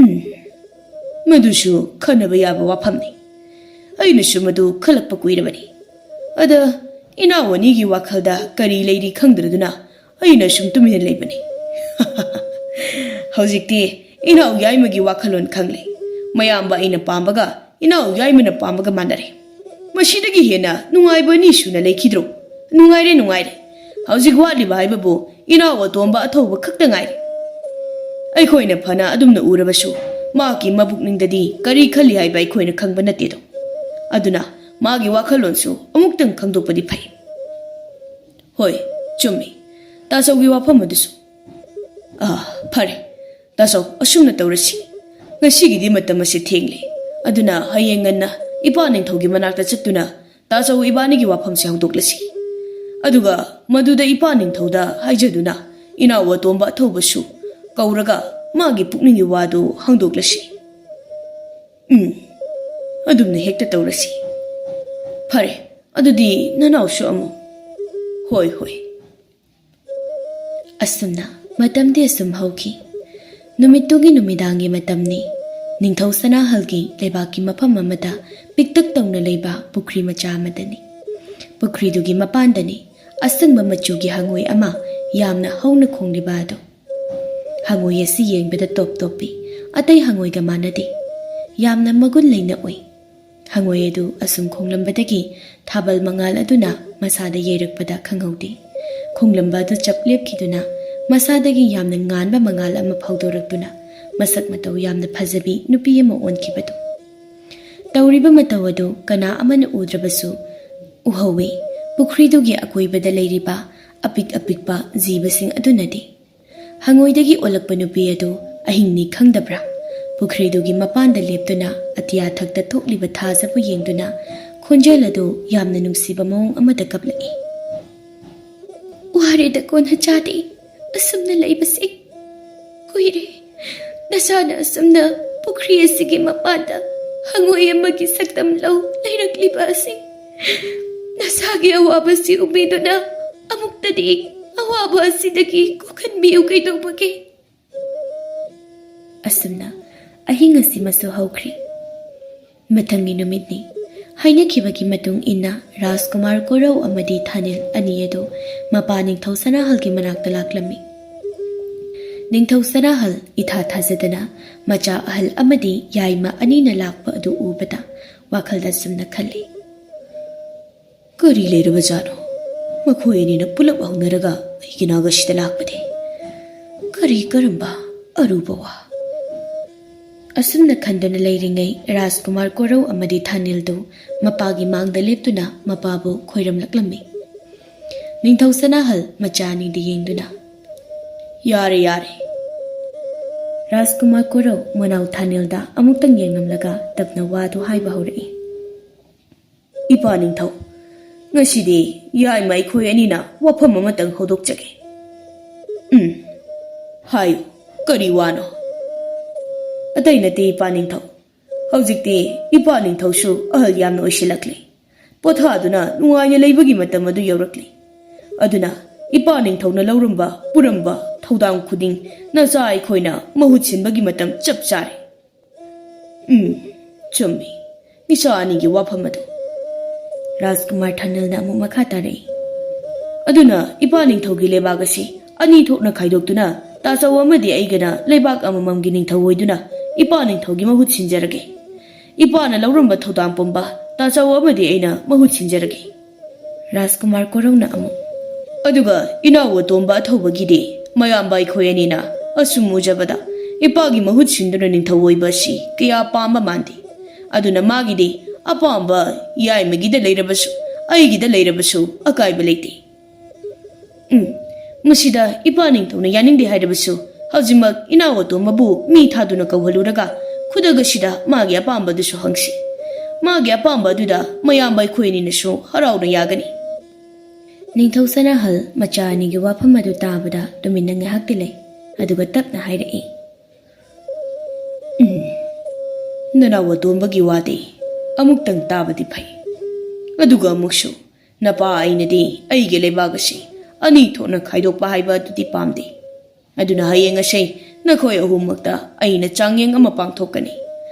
"ꯎꯝ, ꯃꯗꯨꯁꯨ ꯈꯟꯅꯕ ꯌꯥꯕ ꯋꯥꯐꯝꯅꯤ꯫ ꯑꯩꯅꯁꯨ ꯃꯗꯨ ꯈꯜꯂꯛꯄ ꯀꯨꯏꯔꯕꯅꯤ꯫ ꯑꯗ ꯏꯅꯥꯎ ꯑꯅꯤꯒꯤ ꯋꯥꯈꯜꯗ ꯀꯔꯤ ꯂꯩꯔꯤ ꯈꯪꯗ꯭ꯔꯗꯨꯅ ꯑꯩꯅ ꯁꯨꯝ ꯇꯨꯃꯤꯟꯅ ꯂꯩꯕꯅꯤ꯫" "ꯍꯧꯖꯤꯛꯇꯤ ꯏꯅꯥꯎ ꯌꯥꯏꯃꯒꯤ ꯋꯥꯈꯜꯂꯣꯟ ꯈꯪꯂꯦ꯫ ꯃꯌꯥꯝꯕ ꯑꯩꯅ ꯄꯥꯝꯕꯒ ꯏꯅꯥꯎ ꯌꯥꯏꯃꯅ ꯄꯥꯝꯕꯒ ꯃꯥꯟꯅꯔꯦ꯫ ꯃꯁꯤꯗꯒꯤ ꯍꯦꯟꯅ ꯅꯨꯡꯉꯥꯏꯕ ꯑꯅꯤ ꯁꯨꯅ ꯂꯩꯈꯤꯗ꯭ꯔꯣ? ꯅꯨꯡꯉꯥꯏꯔꯦ, ꯅꯨꯡꯉꯥꯏꯔꯦ꯫ ꯍꯧꯖꯤꯛ ꯋꯥꯠꯂꯤꯕ ꯍꯥꯏꯕꯕꯨ ꯏꯅꯥꯎ ꯑꯇꯣꯝꯕ ꯑꯊꯧꯕ ꯈꯛꯇ ꯉꯥꯏꯔꯦ꯫ ꯑꯩꯈꯣꯏꯅ ꯐꯅ ꯑꯗꯨꯝꯅ ꯎꯔꯕꯁꯨ ꯃꯍꯥꯛꯀꯤ ꯃꯕꯨꯛꯅꯤꯡꯗꯗꯤ ꯀꯔꯤ ꯈꯜꯂꯤ ꯍꯥꯏꯕ ꯑꯩꯈꯣꯏꯅ ꯈꯪꯕ ꯅꯠꯇꯦꯗꯣ꯫ ꯑꯗꯨꯅ ꯃꯥꯒꯤ ꯋꯥꯈꯜꯂꯣꯟꯁꯨ ꯑꯃꯨꯛꯇꯪ ꯈꯪꯗꯣꯛꯄꯗꯤ ꯐꯩ꯫" "ꯍꯣꯏ, ꯆꯨꯝꯃꯤ꯫ ꯇꯥꯆꯧꯒꯤ ꯋꯥꯐꯝ ꯑꯗꯨꯁꯨ꯫ ꯑꯥ, ꯐꯔꯦ꯫ ꯇꯥꯆꯧ, ꯑꯁꯨꯝꯅ ꯇꯧꯔꯁꯤ꯫ ꯉꯁꯤꯒꯤꯗꯤ ꯃꯇꯝ ꯑꯁꯤ ꯊꯦꯡꯂꯦ꯫ ꯑꯗꯨꯅ ꯍꯌꯦꯡ ꯉꯟꯅ ꯏꯄꯥ ꯅꯤꯡꯊꯧꯒꯤ ꯃꯅꯥꯛꯇ ꯆꯠꯇꯨꯅ ꯇꯥꯆꯧ ꯏꯕꯥꯅꯤꯒꯤ ꯋꯥꯐꯝꯁꯦ ꯍꯧꯗꯣꯛꯂꯁꯤ꯫ ꯑꯗꯨꯒ ꯃꯗꯨꯗ ꯏꯄꯥ ꯅꯤꯡꯊꯧꯗ ꯍꯥꯏꯖꯗꯨꯅ ꯏꯅꯥꯎ ꯑꯇꯣꯝꯕ ꯑꯊꯧꯕꯁꯨ ꯀꯧꯔꯒ ꯃꯥꯒꯤ ꯄꯨꯛꯅꯤꯡꯒꯤ ꯋꯥꯗꯨ ꯍꯪꯗꯣꯛꯂꯁꯤ꯫" "ꯎꯝ, ꯑꯗꯨꯝꯅ ꯍꯦꯛꯇ ꯇꯧꯔꯁꯤ꯫ ꯐꯔꯦ, ꯑꯗꯨꯗꯤ ꯅꯅꯥꯎꯁꯨ ꯑꯃꯨꯛ "ꯍꯣꯏ, ꯍꯣꯏ꯫" ꯑꯁꯨꯝꯅ ꯃꯇꯝꯗꯤ ꯑꯁꯨꯝ ꯍꯧꯈꯤ꯫ ꯅꯨꯃꯤꯠꯇꯨꯒꯤ ꯅꯨꯃꯤꯗꯥꯡꯒꯤ ꯃꯇꯝꯅꯤ꯫ ꯅꯤꯡꯊꯧ ꯁꯅꯥꯍꯜꯒꯤ ꯂꯩꯕꯥꯛꯀꯤ ꯃꯐꯝ ꯑꯃꯗ ꯄꯤꯛꯇꯛ ꯇꯧꯅ ꯂꯩꯕ ꯄꯨꯈ꯭ꯔꯤ ꯃꯆꯥ ꯑꯃꯗꯅꯤ꯫ ꯄꯨꯈ꯭ꯔꯤꯗꯨꯒꯤ ꯃꯄꯥꯟꯗꯅꯤ ꯑꯁꯪꯕ ꯃꯆꯨꯒꯤ ꯍꯪꯉꯣꯏ ꯑꯃ ꯌꯥꯝꯅ ꯍꯧꯅ ꯈꯣꯡꯂꯤꯕ ꯑꯗꯨ꯫ ꯍꯪꯉꯣꯏ ꯑꯁꯤ ꯌꯦꯡꯕꯗ ꯇꯣꯞ ꯇꯣꯞꯄꯤ, ꯑꯇꯩ ꯍꯪꯉꯣꯏꯒ ꯃꯥꯟꯅꯗꯦ꯫ ꯌꯥꯝꯅ ꯃꯒꯨꯟ ꯂꯩꯅ ꯎꯏ꯫ ꯍꯪꯉꯣꯏ ꯑꯗꯨ ꯑꯁꯨꯝ ꯈꯣꯡꯂꯝꯕꯗꯒꯤ ꯊꯥꯕꯜ ꯃꯉꯥꯜ ꯑꯗꯨꯅ ꯃꯁꯥꯗ ꯌꯩꯔꯛꯄꯗ ꯈꯪꯍꯧꯗꯦ꯫ ꯈꯣꯡꯂꯝꯕ ꯑꯗꯨ ꯆꯞ ꯂꯦꯞꯈꯤꯗꯨꯅ ꯃꯁꯥꯗꯒꯤ ꯌꯥꯝꯅ ꯉꯥꯟꯕ ꯃꯉꯥꯜ ꯑꯃ ꯐꯥꯎꯗꯣꯔꯛꯇꯨꯅ ꯃꯁꯛ ꯃꯇꯧ ꯌꯥꯝꯅ ꯐꯖꯕꯤ ꯅꯨꯄꯤ ꯑꯃ ꯑꯣꯟꯈꯤꯕꯗꯨ꯫ ꯇꯧꯔꯤꯕ ꯃꯇꯧ ꯑꯗꯨ ꯀꯅꯥ ꯑꯃꯅ ꯎꯗ꯭ꯔꯕꯁꯨ ꯎꯍꯧꯏ꯫ ꯄꯨꯈ꯭ꯔꯤꯗꯨꯒꯤ ꯑꯀꯣꯏꯕꯗ ꯂꯩꯔꯤꯕ ꯑꯄꯤꯛ ꯑꯄꯤꯛꯄ ꯖꯤꯕꯁꯤꯡ ꯑꯗꯨꯅꯗꯤ꯫ ꯍꯪꯉꯣꯏꯗꯒꯤ ꯑꯣꯜꯂꯛꯄ ꯅꯨꯄꯤ ꯑꯗꯨ ꯑꯍꯤꯡꯅꯤ ꯈꯪꯗꯕ꯭ꯔꯥ? ꯄꯨꯈ꯭ꯔꯤꯗꯨꯒꯤ ꯃꯄꯥꯟꯗ ꯂꯦꯞꯇꯨꯅ ꯑꯇꯤꯌꯥ ꯊꯛꯇ ꯊꯣꯛꯂꯤꯕ ꯊꯥꯖꯕꯨ ꯌꯦꯡꯗꯨꯅ ꯈꯣꯟꯖꯦꯜ ꯑꯗꯨ ꯌꯥꯝꯅ ꯅꯨꯡꯁꯤꯕ ꯃꯑꯣꯡ ꯑꯃꯗ ꯀꯞꯂꯛꯏ꯫ "ꯋꯥꯔꯦꯗ ꯀꯣꯟꯅ ꯆꯥꯗꯦ ꯑꯁꯨꯝꯅ ꯂꯩꯕꯁꯦ꯫ ꯀꯨꯏꯔꯦ ꯅꯁꯥꯅ ꯑꯁꯨꯝꯅ ꯄꯨꯈ꯭ꯔꯤ ꯑꯁꯤꯒꯤ ꯃꯄꯥꯟꯗ ꯍꯪꯉꯣꯏ ꯑꯃꯒꯤ ꯁꯛꯇꯝ ꯂꯧ ꯂꯩꯔꯛꯂꯤꯕ ꯑꯁꯤ꯫ ꯅꯁꯥꯒꯤ ꯑꯋꯥꯕꯁꯤ ꯎꯕꯤꯗꯨꯅ ꯑꯃꯨꯛꯇꯗꯤ ꯑꯋꯥꯕ ꯑꯁꯤꯗꯒꯤ ꯀꯣꯛꯍꯟꯕꯤꯌꯨ ꯀꯩꯗꯧꯕꯒꯦ?" ꯑꯁꯨꯝꯅ ꯑꯍꯤꯡ ꯑꯁꯤꯃꯁꯨ ꯍꯧꯈ꯭ꯔꯦ꯫ ꯃꯊꯪꯒꯤ ꯅꯨꯃꯤꯠꯅꯤ꯫ ꯍꯥꯏꯅꯈꯤꯕꯒꯤ ꯃꯇꯨꯡ ꯏꯟꯅ ꯔꯥꯖꯀꯨꯃꯥꯔ ꯀꯣꯔꯧ ꯑꯃꯗꯤ ꯊꯥꯅꯤꯜ ꯑꯅꯤ ꯑꯗꯨ ꯃꯄꯥ ꯅꯤꯡꯊꯧ ꯁꯅꯥꯍꯜꯒꯤ ꯃꯅꯥꯛꯇ ꯂꯥꯛꯂꯝꯃꯤ꯫ ꯅꯤꯡꯊꯧ ꯁꯅꯥꯍꯜ ꯏꯊꯥ ꯊꯥꯖꯗꯅ ꯃꯆꯥ ꯑꯍꯜ ꯑꯃꯗꯤ ꯌꯥꯏꯃ ꯑꯅꯤꯅ ꯂꯥꯛꯄ ꯑꯗꯨ ꯎꯕꯗ ꯋꯥꯈꯜꯗ ꯑꯁꯨꯝꯅ ꯈꯜꯂꯤ꯫ "ꯀꯔꯤ ꯂꯩꯔꯕꯖꯥꯠꯅꯣ? ꯃꯈꯣꯏ ꯑꯅꯤꯅ ꯄꯨꯂꯞ ꯍꯧꯅꯔꯒ ꯑꯩꯒꯤ ꯅꯥꯛ ꯑꯁꯤꯗ ꯂꯥꯛꯄꯗꯤ? ꯀꯔꯤ ꯀꯔꯝꯕ ꯑꯔꯨꯕ ꯋꯥ?" ꯑꯁꯨꯝꯅ ꯈꯟꯗꯨꯅ ꯂꯩꯔꯤꯉꯩ ꯔꯥꯖꯀꯨꯃꯥꯔ ꯀꯣꯔꯧ ꯑꯃꯗꯤ ꯊꯥꯅꯤꯜꯗꯨ ꯃꯄꯥꯒꯤ ꯃꯥꯡꯗ ꯂꯦꯞꯇꯨꯅ ꯃꯄꯥꯕꯨ ꯈꯣꯏꯔꯝꯂꯛꯂꯝꯃꯤ꯫ ꯅꯤꯡꯊꯧ ꯁꯅꯥꯍꯜ ꯃꯆꯥ ꯑꯅꯤꯗ ꯌꯦꯡꯗꯨꯅ, "ꯌꯥꯔꯦ, ꯌꯥꯔꯦ꯫" ꯔꯥꯖꯀꯨꯃꯥꯔ ꯀꯣꯔꯧ ꯃꯅꯥꯎ ꯊꯥꯅꯤꯜꯗ ꯑꯃꯨꯛꯇꯪ ꯌꯦꯡꯂꯝꯂꯒ ꯇꯞꯅ ꯋꯥꯗꯨ ꯍꯥꯏꯕ ꯍꯧꯔꯛꯏ꯫ "ꯏꯄꯥ ꯅꯤꯡꯊꯧ, ꯉꯁꯤꯗꯤ ꯌꯥꯏꯃ ꯑꯩꯈꯣꯏ ꯑꯅꯤꯅ ꯋꯥꯐꯝ ꯑꯃꯇꯪ ꯍꯧꯗꯣꯛꯆꯒꯦ꯫" "ꯎꯝ, ꯍꯥꯏꯌꯨ, ꯀꯔꯤ ꯋꯥꯅꯣ?" "ꯑꯇꯩ ꯅꯠꯇꯦ ꯏꯄꯥ ꯅꯤꯡꯊꯧ, ꯍꯧꯖꯤꯛꯇꯤ ꯏꯄꯥ ꯅꯤꯡꯊꯧꯁꯨ ꯑꯍꯜ ꯌꯥꯝꯅ ꯑꯣꯏꯁꯤꯜꯂꯛꯂꯦ꯫ ꯄꯣꯊꯥꯗꯨꯅ ꯅꯨꯡꯉꯥꯏꯅ ꯂꯩꯕꯒꯤ ꯃꯇꯝ ꯑꯗꯨ ꯌꯧꯔꯛꯂꯦ꯫ ꯑꯗꯨꯅ ꯏꯄꯥ ꯅꯤꯡꯊꯧꯅ ꯂꯧꯔꯝꯕ ꯄꯨꯔꯝꯕ ꯊꯧꯗꯥꯡ ꯈꯨꯗꯤꯡ ꯅꯆꯥ ꯑꯩꯈꯣꯏꯅ ꯃꯍꯨꯠ ꯁꯤꯟꯕꯒꯤ ꯃꯇꯝ ꯆꯞ ꯆꯥꯔꯦ꯫ ꯎꯝ, ꯆꯨꯝꯃꯤ꯫ ꯏꯆꯥ ꯑꯅꯤꯒꯤ ꯋꯥꯐꯝ ꯑꯗꯨ꯫ ꯔꯥꯖꯀꯨꯃꯥꯔ ꯊꯥꯅꯤꯜꯅ ꯑꯃꯨꯛ ꯃꯈꯥ ꯇꯥꯔꯛꯏ꯫ ꯑꯗꯨꯅ ꯏꯄꯥ ꯅꯤꯡꯊꯧꯒꯤ ꯂꯩꯕꯥꯛ ꯑꯁꯤ ꯑꯅꯤ ꯊꯣꯛꯅ ꯈꯥꯏꯗꯣꯛꯇꯨꯅ ꯇꯥꯆꯧ ꯑꯃꯗꯤ ꯑꯩꯒꯅ ꯂꯩꯕꯥꯛ ꯑꯃꯃꯝꯒꯤ ꯅꯤꯡꯊꯧ ꯑꯣꯏꯗꯨꯅ ꯏꯄꯥ ꯅꯤꯡꯊꯧꯒꯤ ꯃꯍꯨꯠ ꯁꯤꯟꯖꯔꯒꯦ꯫ ꯏꯄꯥꯅ ꯂꯧꯔꯝꯕ ꯊꯧꯗꯥꯡ ꯄꯨꯝꯕ ꯇꯥꯆꯧ ꯑꯃꯗꯤ ꯑꯩꯅ ꯃꯍꯨꯠ ꯁꯤꯟꯖꯔꯒꯦ꯫ ꯔꯥꯖꯀꯨꯃꯥꯔ ꯀꯣꯔꯧꯅ ꯑꯃꯨꯛ꯫ ꯑꯗꯨꯒ ꯏꯅꯥꯎ ꯑꯇꯣꯝꯕ ꯑꯊꯧꯕꯒꯤꯗꯤ ꯃꯌꯥꯝꯕ ꯑꯩꯈꯣꯏ ꯑꯅꯤꯅ ꯑꯁꯨꯝ ꯎꯖꯕꯗ ꯏꯄꯥꯒꯤ ꯃꯍꯨꯠ ꯁꯤꯟꯗꯨꯅ ꯅꯤꯡꯊꯧ ꯑꯣꯏꯕ ꯑꯁꯤ ꯀꯌꯥ ꯄꯥꯝꯕ ꯃꯥꯟꯗꯦ꯫ ꯑꯗꯨꯅ ꯃꯥꯒꯤꯗꯤ ꯑꯄꯥꯝꯕ ꯌꯥꯏꯃꯒꯤꯗ ꯂꯩꯔꯕꯁꯨ ꯑꯩꯒꯤꯗ ꯂꯩꯔꯕꯁꯨ ꯑꯀꯥꯏꯕ ꯂꯩꯇꯦ꯫ ꯎꯝ, ꯃꯁꯤꯗ ꯏꯄꯥ ꯅꯤꯡꯊꯧꯅ ꯌꯥꯅꯤꯡꯗꯦ ꯍꯥꯏꯔꯕꯁꯨ ꯍꯧꯖꯤꯛꯃꯛ ꯏꯅꯥꯎ ꯑꯇꯣꯝꯕꯕꯨ ꯃꯤ ꯊꯥꯗꯨꯅ ꯀꯧꯍꯜꯂꯨꯔꯒ ꯈꯨꯗꯛ ꯑꯁꯤꯗ ꯃꯥꯒꯤ ꯑꯄꯥꯝꯕꯗꯨꯁꯨ ꯍꯪꯁꯤ꯫ ꯃꯥꯒꯤ ꯑꯄꯥꯝꯕ ꯑꯗꯨꯗ ꯃꯌꯥꯝꯕ ꯑꯩꯈꯣꯏ ꯑꯅꯤꯅꯁꯨ ꯍꯔꯥꯎꯅ ꯌꯥꯒꯅꯤ꯫ ꯅꯤꯡꯊꯧ ꯁꯅꯥꯍꯜ ꯃꯆꯥ ꯑꯅꯤꯒꯤ ꯋꯥꯐꯝ ꯑꯗꯨ ꯇꯥꯕꯗ ꯇꯨꯃꯤꯟꯅ ꯉꯥꯏꯍꯥꯛꯇꯤ ꯂꯩ, ꯑꯗꯨꯒ ꯇꯞꯅ ꯍꯥꯏꯔꯛꯏ꯫ ꯎꯝ, ꯅꯅꯥꯎ ꯑꯇꯣꯝꯕꯒꯤ ꯋꯥꯗꯤ ꯑꯃꯨꯛꯇꯪ ꯇꯥꯕꯗꯤ ꯐꯩ, ꯑꯗꯨꯒ ꯑꯃꯨꯛꯁꯨ ꯅꯄꯥ ꯑꯩꯅꯗꯤ ꯑꯩꯒꯤ ꯂꯩꯕꯥꯛ ꯑꯁꯤ ꯑꯅꯤ ꯊꯣꯛꯅ ꯈꯥꯏꯗꯣꯛꯄ ꯍꯥꯏꯕ ꯑꯗꯨꯗꯤ ꯄꯥꯝꯗꯦ꯫ ꯑꯗꯨꯅ ꯍꯌꯦꯡ ꯑꯁꯤ ꯅꯈꯣꯏ ꯑꯍꯨꯝꯃꯛꯇ ꯑꯩꯅ ꯆꯥꯡꯌꯦꯡ ꯑꯃ ꯄꯥꯡꯊꯣꯛꯀꯅꯤ꯫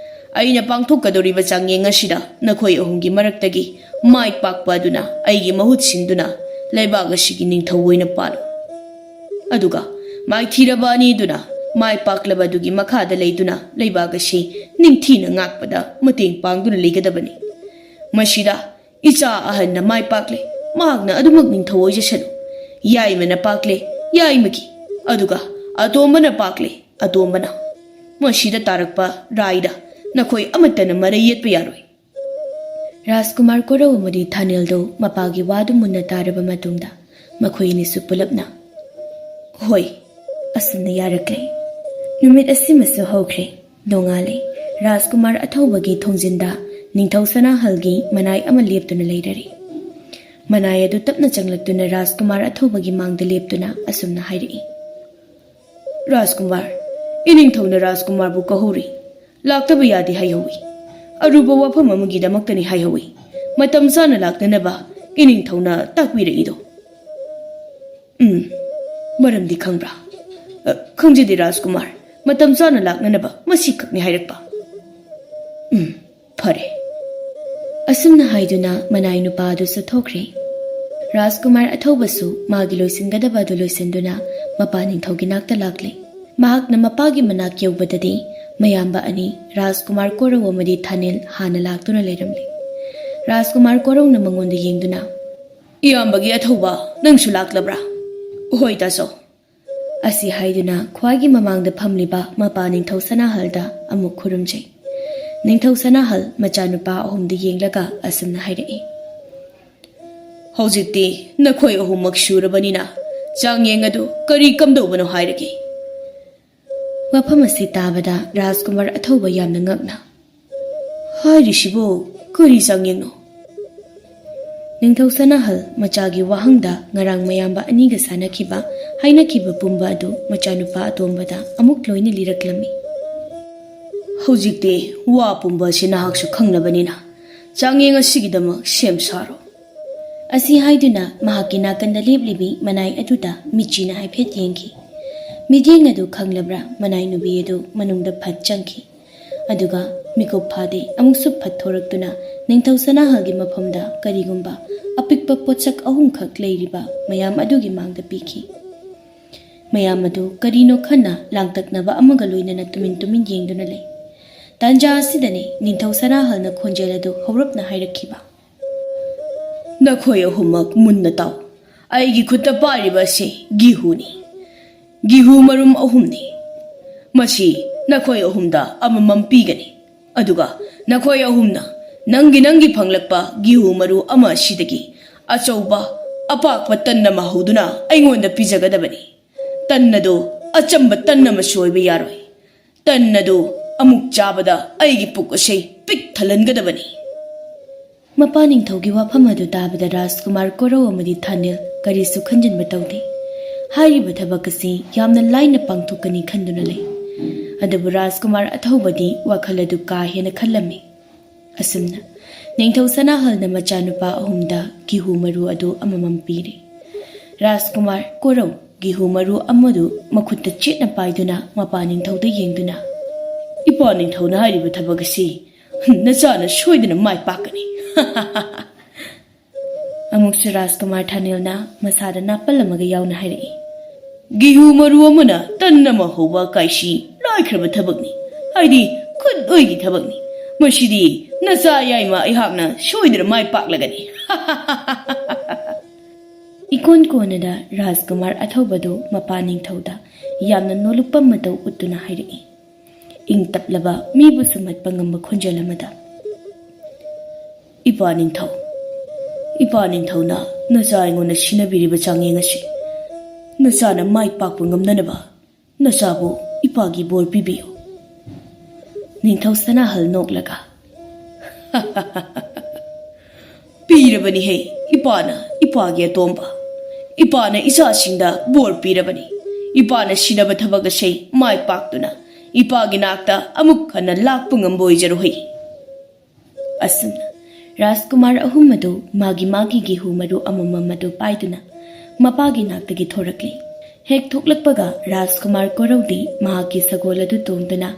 ꯑꯩꯅ ꯄꯥꯡꯊꯣꯛꯀꯗꯧꯔꯤꯕ ꯆꯥꯡꯌꯦꯡ ꯑꯁꯤꯗ ꯅꯈꯣꯏ ꯑꯍꯨꯝꯒꯤ ꯃꯔꯛꯇꯒꯤ ꯃꯥꯏ ꯄꯥꯛꯄ ꯑꯗꯨꯅ ꯑꯩꯒꯤ ꯃꯍꯨꯠ ꯁꯤꯟꯗꯨꯅ ꯂꯩꯕꯥꯛ ꯑꯁꯤꯒꯤ ꯅꯤꯡꯊꯧ ꯑꯣꯏꯅ ꯄꯥꯜꯂꯨ꯫ ꯑꯗꯨꯒ ꯃꯥꯏꯊꯤꯔꯕ ꯑꯅꯤꯗꯨꯅ ꯃꯥꯏ ꯄꯥꯛꯂꯕ ꯑꯗꯨꯒꯤ ꯃꯈꯥꯗ ꯂꯩꯗꯨꯅ ꯂꯩꯕꯥꯛ ꯑꯁꯤ ꯅꯤꯡꯊꯤꯅ ꯉꯥꯛꯄꯗ ꯃꯇꯦꯡ ꯄꯥꯡꯗꯨꯅ ꯂꯩꯒꯗꯕꯅꯤ꯫ ꯃꯁꯤꯗ ꯏꯆꯥ ꯑꯍꯟꯅ ꯃꯥꯏ ꯄꯥꯛꯂꯦ, ꯃꯍꯥꯛꯅ ꯑꯗꯨꯃꯛ ꯅꯤꯡꯊꯧ ꯑꯣꯏꯖꯁꯅꯨ꯫ ꯌꯥꯏꯃꯅ ꯄꯥꯛꯂꯦ, ꯌꯥꯏꯃꯒꯤ꯫ ꯑꯗꯨꯒ ꯑꯇꯣꯝꯕꯅ ꯄꯥꯛꯂꯦ, ꯑꯇꯣꯝꯕꯅ꯫ ꯃꯁꯤꯗ ꯇꯥꯔꯛꯄ ꯔꯥꯏꯗ ꯅꯈꯣꯏ ꯑꯃꯠꯇꯅ ꯃꯔꯩ ꯌꯦꯠꯄ ꯌꯥꯔꯣꯏ꯫ ꯔꯥꯖꯀꯨꯃꯥꯔ ꯀꯣꯔꯧ ꯑꯃꯗꯤ ꯊꯥꯅꯤꯜꯗꯨ ꯃꯄꯥꯒꯤ ꯋꯥꯗꯨ ꯃꯨꯟꯅ ꯇꯥꯔꯕ ꯃꯇꯨꯡꯗ ꯃꯈꯣꯏ ꯑꯅꯤꯁꯨ ꯄꯨꯂꯞꯅ, "ꯍꯣꯏ, ꯑꯁꯨꯝꯅ ꯌꯥꯔꯛꯂꯦ꯫" ꯅꯨꯃꯤꯠ ꯑꯁꯤꯃꯁꯨ ꯍꯧꯈ꯭ꯔꯦ꯫ ꯅꯣꯡꯉꯥꯜꯂꯦ꯫ ꯔꯥꯖꯀꯨꯃꯥꯔ ꯑꯊꯧꯕꯒꯤ ꯊꯣꯡꯖꯤꯟꯗ ꯅꯤꯡꯊꯧ ꯁꯅꯥꯍꯜꯒꯤ ꯃꯅꯥꯏ ꯑꯃ ꯂꯦꯞꯇꯨꯅ ꯂꯩꯔꯔꯤ꯫ ꯃꯅꯥꯏ ꯑꯗꯨ ꯇꯞꯅ ꯆꯪꯂꯛꯇꯨꯅ ꯔꯥꯖꯀꯨꯃꯥꯔ ꯑꯊꯧꯕꯒꯤ ꯃꯥꯡꯗ ꯂꯦꯞꯇꯨꯅ ꯑꯁꯨꯝꯅ ꯍꯥꯏꯔꯛꯏ, "ꯔꯥꯖꯀꯨꯃꯥꯔ, ꯏꯅꯤꯡꯊꯧꯅ ꯔꯥꯖꯀꯨꯃꯥꯔꯕꯨ ꯀꯧꯍꯧꯔꯤ꯫ ꯂꯥꯛꯇꯕ ꯌꯥꯗꯦ ꯍꯥꯏꯍꯧꯏ꯫ ꯑꯔꯨꯕ ꯋꯥꯐꯝ ꯑꯃꯒꯤꯗꯃꯛꯇꯅꯤ ꯍꯥꯏꯍꯧꯏ꯫ ꯃꯇꯝ ꯆꯥꯅ ꯂꯥꯛꯅꯅꯕ ꯏꯅꯤꯡꯊꯧꯅ ꯇꯥꯛꯄꯤꯔꯛꯏꯗꯣ꯫" "ꯎꯝ, ꯃꯔꯝꯗꯤ ꯈꯪꯕ꯭ꯔꯥ?" "ꯑ, ꯈꯪꯖꯗꯦ ꯔꯥꯖꯀꯨꯃꯥꯔ, ꯃꯇꯝ ꯆꯥꯅ ꯂꯥꯛꯅꯅꯕ ꯃꯁꯤꯈꯛꯅꯤ ꯍꯥꯏꯔꯛꯄ꯫" "ꯎꯝ, ꯐꯔꯦ꯫" ꯑꯁꯨꯝꯅ ꯍꯥꯏꯗꯨꯅ ꯃꯅꯥꯏ ꯅꯨꯄꯥ ꯑꯗꯨ ꯆꯠꯊꯣꯛꯈ꯭ꯔꯦ꯫ ꯔꯥꯖꯀꯨꯃꯥꯔ ꯑꯊꯧꯕꯁꯨ ꯃꯥꯒꯤ ꯂꯣꯏꯁꯤꯟꯒꯗꯕ ꯑꯗꯨ ꯂꯣꯏꯁꯤꯟꯗꯨꯅ ꯃꯄꯥ ꯅꯤꯡꯊꯧꯒꯤ ꯅꯥꯛꯇ ꯂꯥꯛꯂꯦ꯫ ꯃꯍꯥꯛꯅ ꯃꯄꯥꯒꯤ ꯃꯅꯥꯛ ꯌꯧꯕꯗꯗꯤ ꯃꯌꯥꯝꯕ ꯑꯅꯤ, ꯔꯥꯖꯀꯨꯃꯥꯔ ꯀꯣꯔꯧ ꯑꯃꯗꯤ ꯊꯥꯅꯤꯜ, ꯍꯥꯟꯅ ꯂꯥꯛꯇꯨꯅ ꯂꯩꯔꯝꯂꯦ꯫ ꯔꯥꯖꯀꯨꯃꯥꯔ ꯀꯣꯔꯧꯅ ꯃꯉꯣꯟꯗ ꯌꯦꯡꯗꯨꯅ, "ꯏꯌꯥꯝꯕꯒꯤ ꯑꯊꯧꯕ, ꯅꯪꯁꯨ ꯂꯥꯛꯂꯕ꯭ꯔꯥ?" "ꯍꯣꯏ ꯇꯥꯆꯧ꯫" ꯑꯁꯤ ꯍꯥꯏꯗꯨꯅ ꯈ꯭ꯋꯥꯏꯒꯤ ꯃꯃꯥꯡꯗ ꯐꯝꯂꯤꯕ ꯃꯄꯥ ꯅꯤꯡꯊꯧ ꯁꯅꯥꯍꯜꯗ ꯑꯃꯨꯛ ꯈꯨꯔꯨꯝꯖꯩ꯫ ꯅꯤꯡꯊꯧ ꯁꯅꯥꯍꯜ ꯃꯆꯥꯅꯨꯄꯥ ꯑꯍꯨꯝꯗ ꯌꯦꯡꯂꯒ ꯑꯁꯨꯝꯅ ꯍꯥꯏꯔꯛꯏ, "ꯍꯧꯖꯤꯛꯇꯤ ꯅꯈꯣꯏ ꯑꯍꯨꯝꯃꯛ ꯁꯨꯔꯕꯅꯤꯅ ꯆꯥꯡꯌꯦꯡ ꯑꯗꯨ ꯀꯔꯤ ꯀꯝꯗꯧꯕꯅꯣ ꯍꯥꯏꯔꯒꯦ?" ꯋꯥꯐꯝ ꯑꯁꯤ ꯇꯥꯕꯗ ꯔꯥꯖꯀꯨꯃꯥꯔ ꯑꯊꯧꯕ ꯌꯥꯝꯅ ꯉꯛꯅ, "ꯍꯥꯏꯔꯤꯁꯤꯕꯨ ꯀꯔꯤ ꯆꯥꯡꯌꯦꯡꯅꯣ?" ꯅꯤꯡꯊꯧ ꯁꯅꯥꯍꯜ ꯃꯆꯥꯒꯤ ꯋꯥꯍꯪꯗ ꯉꯔꯥꯡ ꯃꯌꯥꯝꯕ ꯑꯅꯤꯒ ꯁꯥꯟꯅꯈꯤꯕ, ꯍꯥꯏꯅꯈꯤꯕ ꯄꯨꯝꯕ ꯑꯗꯨ ꯃꯆꯥꯅꯨꯄꯥ ꯑꯇꯣꯝꯕꯗ ꯑꯃꯨꯛ ꯂꯣꯏꯅ ꯂꯤꯔꯛꯂꯝꯃꯤ꯫ "ꯍꯧꯖꯤꯛꯇꯤ ꯋꯥ ꯄꯨꯝꯕ ꯑꯁꯤ ꯅꯍꯥꯛꯁꯨ ꯈꯪꯂꯕꯅꯤꯅ ꯆꯥꯡꯌꯦꯡ ꯑꯁꯤꯒꯤꯗꯃꯛ ꯁꯦꯝ ꯁꯥꯔꯣ꯫" ꯑꯁꯤ ꯍꯥꯏꯗꯨꯅ ꯃꯍꯥꯛꯀꯤ ꯅꯥꯀꯟꯗ ꯂꯦꯞꯂꯤꯕꯤ ꯃꯅꯥꯏ ꯑꯗꯨꯗ ꯃꯤꯠꯆꯤꯅ ꯍꯥꯏꯐꯦꯠ ꯌꯦꯡꯈꯤ꯫ ꯃꯤꯠꯌꯦꯡ ꯑꯗꯨ ꯈꯪꯂꯕ꯭ꯔꯥ, ꯃꯅꯥꯏ ꯅꯨꯄꯤ ꯑꯗꯨ ꯃꯅꯨꯡꯗ ꯐꯠ ꯆꯪꯈꯤ꯫ ꯑꯗꯨꯒ ꯃꯤꯀꯨꯞ ꯐꯥꯗꯦ ꯑꯃꯨꯛꯁꯨ ꯐꯠ ꯊꯣꯔꯛꯇꯨꯅ ꯅꯤꯡꯊꯧ ꯁꯅꯥꯍꯜꯒꯤ ꯃꯐꯝꯗ ꯀꯔꯤꯒꯨꯝꯕ ꯑꯄꯤꯛꯄ ꯄꯣꯠꯁꯛ ꯑꯍꯨꯝꯈꯛ ꯂꯩꯔꯤꯕ ꯃꯌꯥꯝ ꯑꯗꯨꯒꯤ ꯃꯥꯡꯗ ꯄꯤꯈꯤ꯫ ꯃꯌꯥꯝ ꯑꯗꯨ ꯀꯔꯤꯅꯣ ꯈꯟꯅ ꯂꯥꯡꯇꯛꯅꯕ ꯑꯃꯒ ꯂꯣꯏꯅꯅ ꯇꯨꯃꯤꯟ ꯇꯨꯃꯤꯟ ꯌꯦꯡꯗꯨꯅ ꯂꯩ꯫ ꯇꯥꯟꯖꯥ ꯑꯁꯤꯗꯅꯤ ꯅꯤꯡꯊꯧ ꯁꯅꯥꯍꯜꯅ ꯈꯣꯟꯖꯦꯜ ꯑꯗꯨ ꯍꯧꯔꯞꯅ ꯍꯥꯏꯔꯛꯈꯤꯕ, "ꯅꯈꯣꯏ ꯑꯍꯨꯝꯃꯛ ꯃꯨꯟꯅ ꯇꯥꯎ꯫ ꯑꯩꯒꯤ ꯈꯨꯠꯇ ꯄꯥꯏꯔꯤꯕ ꯑꯁꯤ ꯒꯤꯍꯨꯅꯤ꯫ ꯒꯤꯍꯨ ꯃꯔꯨꯝ ꯑꯍꯨꯝꯅꯤ꯫ ꯃꯁꯤ ꯅꯈꯣꯏ ꯑꯍꯨꯝꯗ ꯑꯃꯃꯝ ꯄꯤꯒꯅꯤ꯫ ꯑꯗꯨꯒ ꯅꯈꯣꯏ ꯑꯍꯨꯝꯅ ꯅꯪꯒꯤ ꯅꯪꯒꯤ ꯐꯪꯂꯛꯄ ꯒꯤꯍꯨ ꯃꯔꯨ ꯑꯃ ꯑꯁꯤꯗꯒꯤ ꯑꯆꯧꯕ ꯑꯄꯥꯛꯄ ꯇꯟ ꯑꯃ ꯍꯧꯗꯨꯅ ꯑꯩꯉꯣꯟꯗ ꯄꯤꯖꯒꯗꯕꯅꯤ꯫ ꯇꯟ ꯑꯗꯨ ꯑꯆꯝꯕ ꯇꯟ ꯑꯃꯁꯨ ꯑꯣꯏꯕ ꯌꯥꯔꯣꯏ꯫ ꯇꯟ ꯑꯗꯨ ꯑꯃꯨꯛ ꯆꯥꯕꯗ ꯑꯩꯒꯤ ꯄꯨꯛ ꯑꯁꯤ ꯄꯤꯛ ꯊꯜꯍꯟꯒꯗꯕꯅꯤ꯫" ꯃꯄꯥ ꯅꯤꯡꯊꯧꯒꯤ ꯋꯥꯐꯝ ꯑꯗꯨ ꯇꯥꯕꯗ ꯔꯥꯖꯀꯨꯃꯥꯔ ꯀꯣꯔꯧ ꯑꯃꯗꯤ ꯊꯥꯅꯤꯜ ꯀꯔꯤꯁꯨ ꯈꯟꯖꯤꯟꯕ ꯇꯧꯗꯦ꯫ ꯍꯥꯏꯔꯤꯕ ꯊꯕꯛ ꯑꯁꯤ ꯌꯥꯝꯅ ꯂꯥꯏꯅ ꯄꯥꯡꯊꯣꯛꯀꯅꯤ ꯈꯟꯗꯨꯅ ꯂꯩ꯫ ꯑꯗꯨꯕꯨ ꯔꯥꯖꯀꯨꯃꯥꯔ ꯑꯊꯧꯕꯗꯤ ꯋꯥꯈꯜ ꯑꯗꯨ ꯀꯥ ꯍꯦꯟꯅ ꯈꯜꯂꯝꯃꯤ꯫ ꯑꯁꯨꯝꯅ ꯅꯤꯡꯊꯧ ꯁꯅꯥꯍꯜꯅ ꯃꯆꯥꯅꯨꯄꯥ ꯑꯍꯨꯝꯗ ꯒꯤꯍꯨ ꯃꯔꯨ ꯑꯗꯨ ꯑꯃꯃꯝ ꯄꯤꯔꯦ꯫ ꯔꯥꯖꯀꯨꯃꯥꯔ ꯀꯣꯔꯧ ꯒꯤꯍꯨ ꯃꯔꯨ ꯑꯃꯗꯨ ꯃꯈꯨꯠꯇ ꯆꯦꯠꯅ ꯄꯥꯏꯗꯨꯅ ꯃꯄꯥ ꯅꯤꯡꯊꯧꯗ ꯌꯦꯡꯗꯨꯅ, "ꯏꯄꯥ ꯅꯤꯡꯊꯧꯅ ꯍꯥꯏꯔꯤꯕ ꯊꯕꯛ ꯑꯁꯤ ꯅꯆꯥꯅ ꯁꯣꯏꯗꯅ ꯃꯥꯏ ꯄꯥꯛꯀꯅꯤ꯫" ꯑꯃꯨꯛꯁꯨ ꯔꯥꯖꯀꯨꯃꯥꯔ ꯊꯥꯅꯤꯜꯅ ꯃꯁꯥꯗ ꯅꯥꯄꯜ ꯑꯃꯒ ꯌꯥꯎꯅ ꯍꯥꯏꯔꯛꯏ, "ꯒꯤꯍꯨ ꯃꯔꯨ ꯑꯃꯅ ꯇꯟ ꯑꯃ ꯍꯧꯕ ꯀꯥꯏꯁꯤ ꯂꯥꯏꯈ꯭ꯔꯕ ꯊꯕꯛꯅꯤ, ꯍꯥꯏꯗꯤ ꯈꯨꯠ ꯑꯣꯏꯒꯤ ꯊꯕꯛꯅꯤ꯫ ꯃꯁꯤꯗꯤ ꯅꯆꯥ ꯌꯥꯏꯃ ꯑꯩꯍꯥꯛꯅ ꯁꯣꯏꯗꯅ ꯃꯥꯏ ꯄꯥꯛꯂꯒꯅꯤ꯫" ꯏꯀꯣꯟ ꯀꯣꯟꯅꯗ ꯔꯥꯖꯀꯨꯃꯥꯔ ꯑꯊꯧꯕꯗꯨ ꯃꯄꯥ ꯅꯤꯡꯊꯧꯗ ꯌꯥꯝꯅ ꯅꯣꯂꯨꯛꯄ ꯃꯇꯧ ꯎꯠꯇꯨꯅ ꯍꯥꯏꯔꯛꯏ, ꯏꯪ ꯇꯞꯂꯕ ꯃꯤꯕꯨ ꯁꯨꯝꯍꯠꯄ ꯉꯝꯕ ꯈꯣꯟꯖꯦꯜ ꯑꯃꯗ, "ꯏꯄꯥ ꯅꯤꯡꯊꯧ, ꯏꯄꯥ ꯅꯤꯡꯊꯧꯅ ꯅꯆꯥ ꯑꯩꯉꯣꯟꯗ ꯁꯤꯟꯅꯕꯤꯔꯤꯕ ꯆꯥꯡꯌꯦꯡ ꯑꯁꯤ ꯅꯆꯥꯅ ꯃꯥꯏ ꯄꯥꯛꯄ ꯉꯝꯅꯅꯕ ꯅꯆꯥꯕꯨ ꯏꯄꯥꯒꯤ ꯕꯣꯔ ꯄꯤꯕꯤꯌꯨ꯫" ꯅꯤꯡꯊꯧ ꯁꯅꯥꯍꯜ ꯅꯣꯛꯂꯒ, "ꯄꯤꯔꯕꯅꯤꯍꯦ ꯏꯄꯥꯅ, ꯏꯄꯥꯒꯤ ꯑꯇꯣꯝꯕ꯫ ꯏꯄꯥꯅ ꯏꯆꯥꯁꯤꯡꯗ ꯕꯣꯔ ꯄꯤꯔꯕꯅꯤ꯫ ꯏꯄꯥꯅ ꯁꯤꯟꯅꯕ ꯊꯕꯛ ꯑꯁꯤ ꯃꯥꯏ ꯄꯥꯛꯇꯨꯅ ꯏꯄꯥꯒꯤ ꯅꯥꯛꯇ ꯑꯃꯨꯛ ꯍꯟꯅ ꯂꯥꯛꯄ ꯉꯝꯕ ꯑꯣꯏꯖꯔꯨꯍꯩ꯫" ꯑꯁꯨꯝꯅ ꯔꯥꯖꯀꯨꯃꯥꯔ ꯑꯍꯨꯝ ꯑꯗꯨ ꯃꯥꯒꯤ ꯃꯥꯒꯤ ꯒꯤꯍꯨ ꯃꯔꯨ ꯑꯃꯃꯝ ꯑꯗꯨ ꯄꯥꯏꯗꯨꯅ ꯃꯄꯥꯒꯤ ꯅꯥꯛꯇꯒꯤ ꯊꯣꯔꯛꯂꯤ꯫ ꯍꯦꯛ ꯊꯣꯛꯂꯛꯄꯒ ꯔꯥꯖꯀꯨꯃꯥꯔ ꯀꯣꯔꯧꯗꯤ ꯃꯍꯥꯛꯀꯤ ꯁꯒꯣꯜ ꯑꯗꯨ ꯇꯣꯡꯗꯨꯅ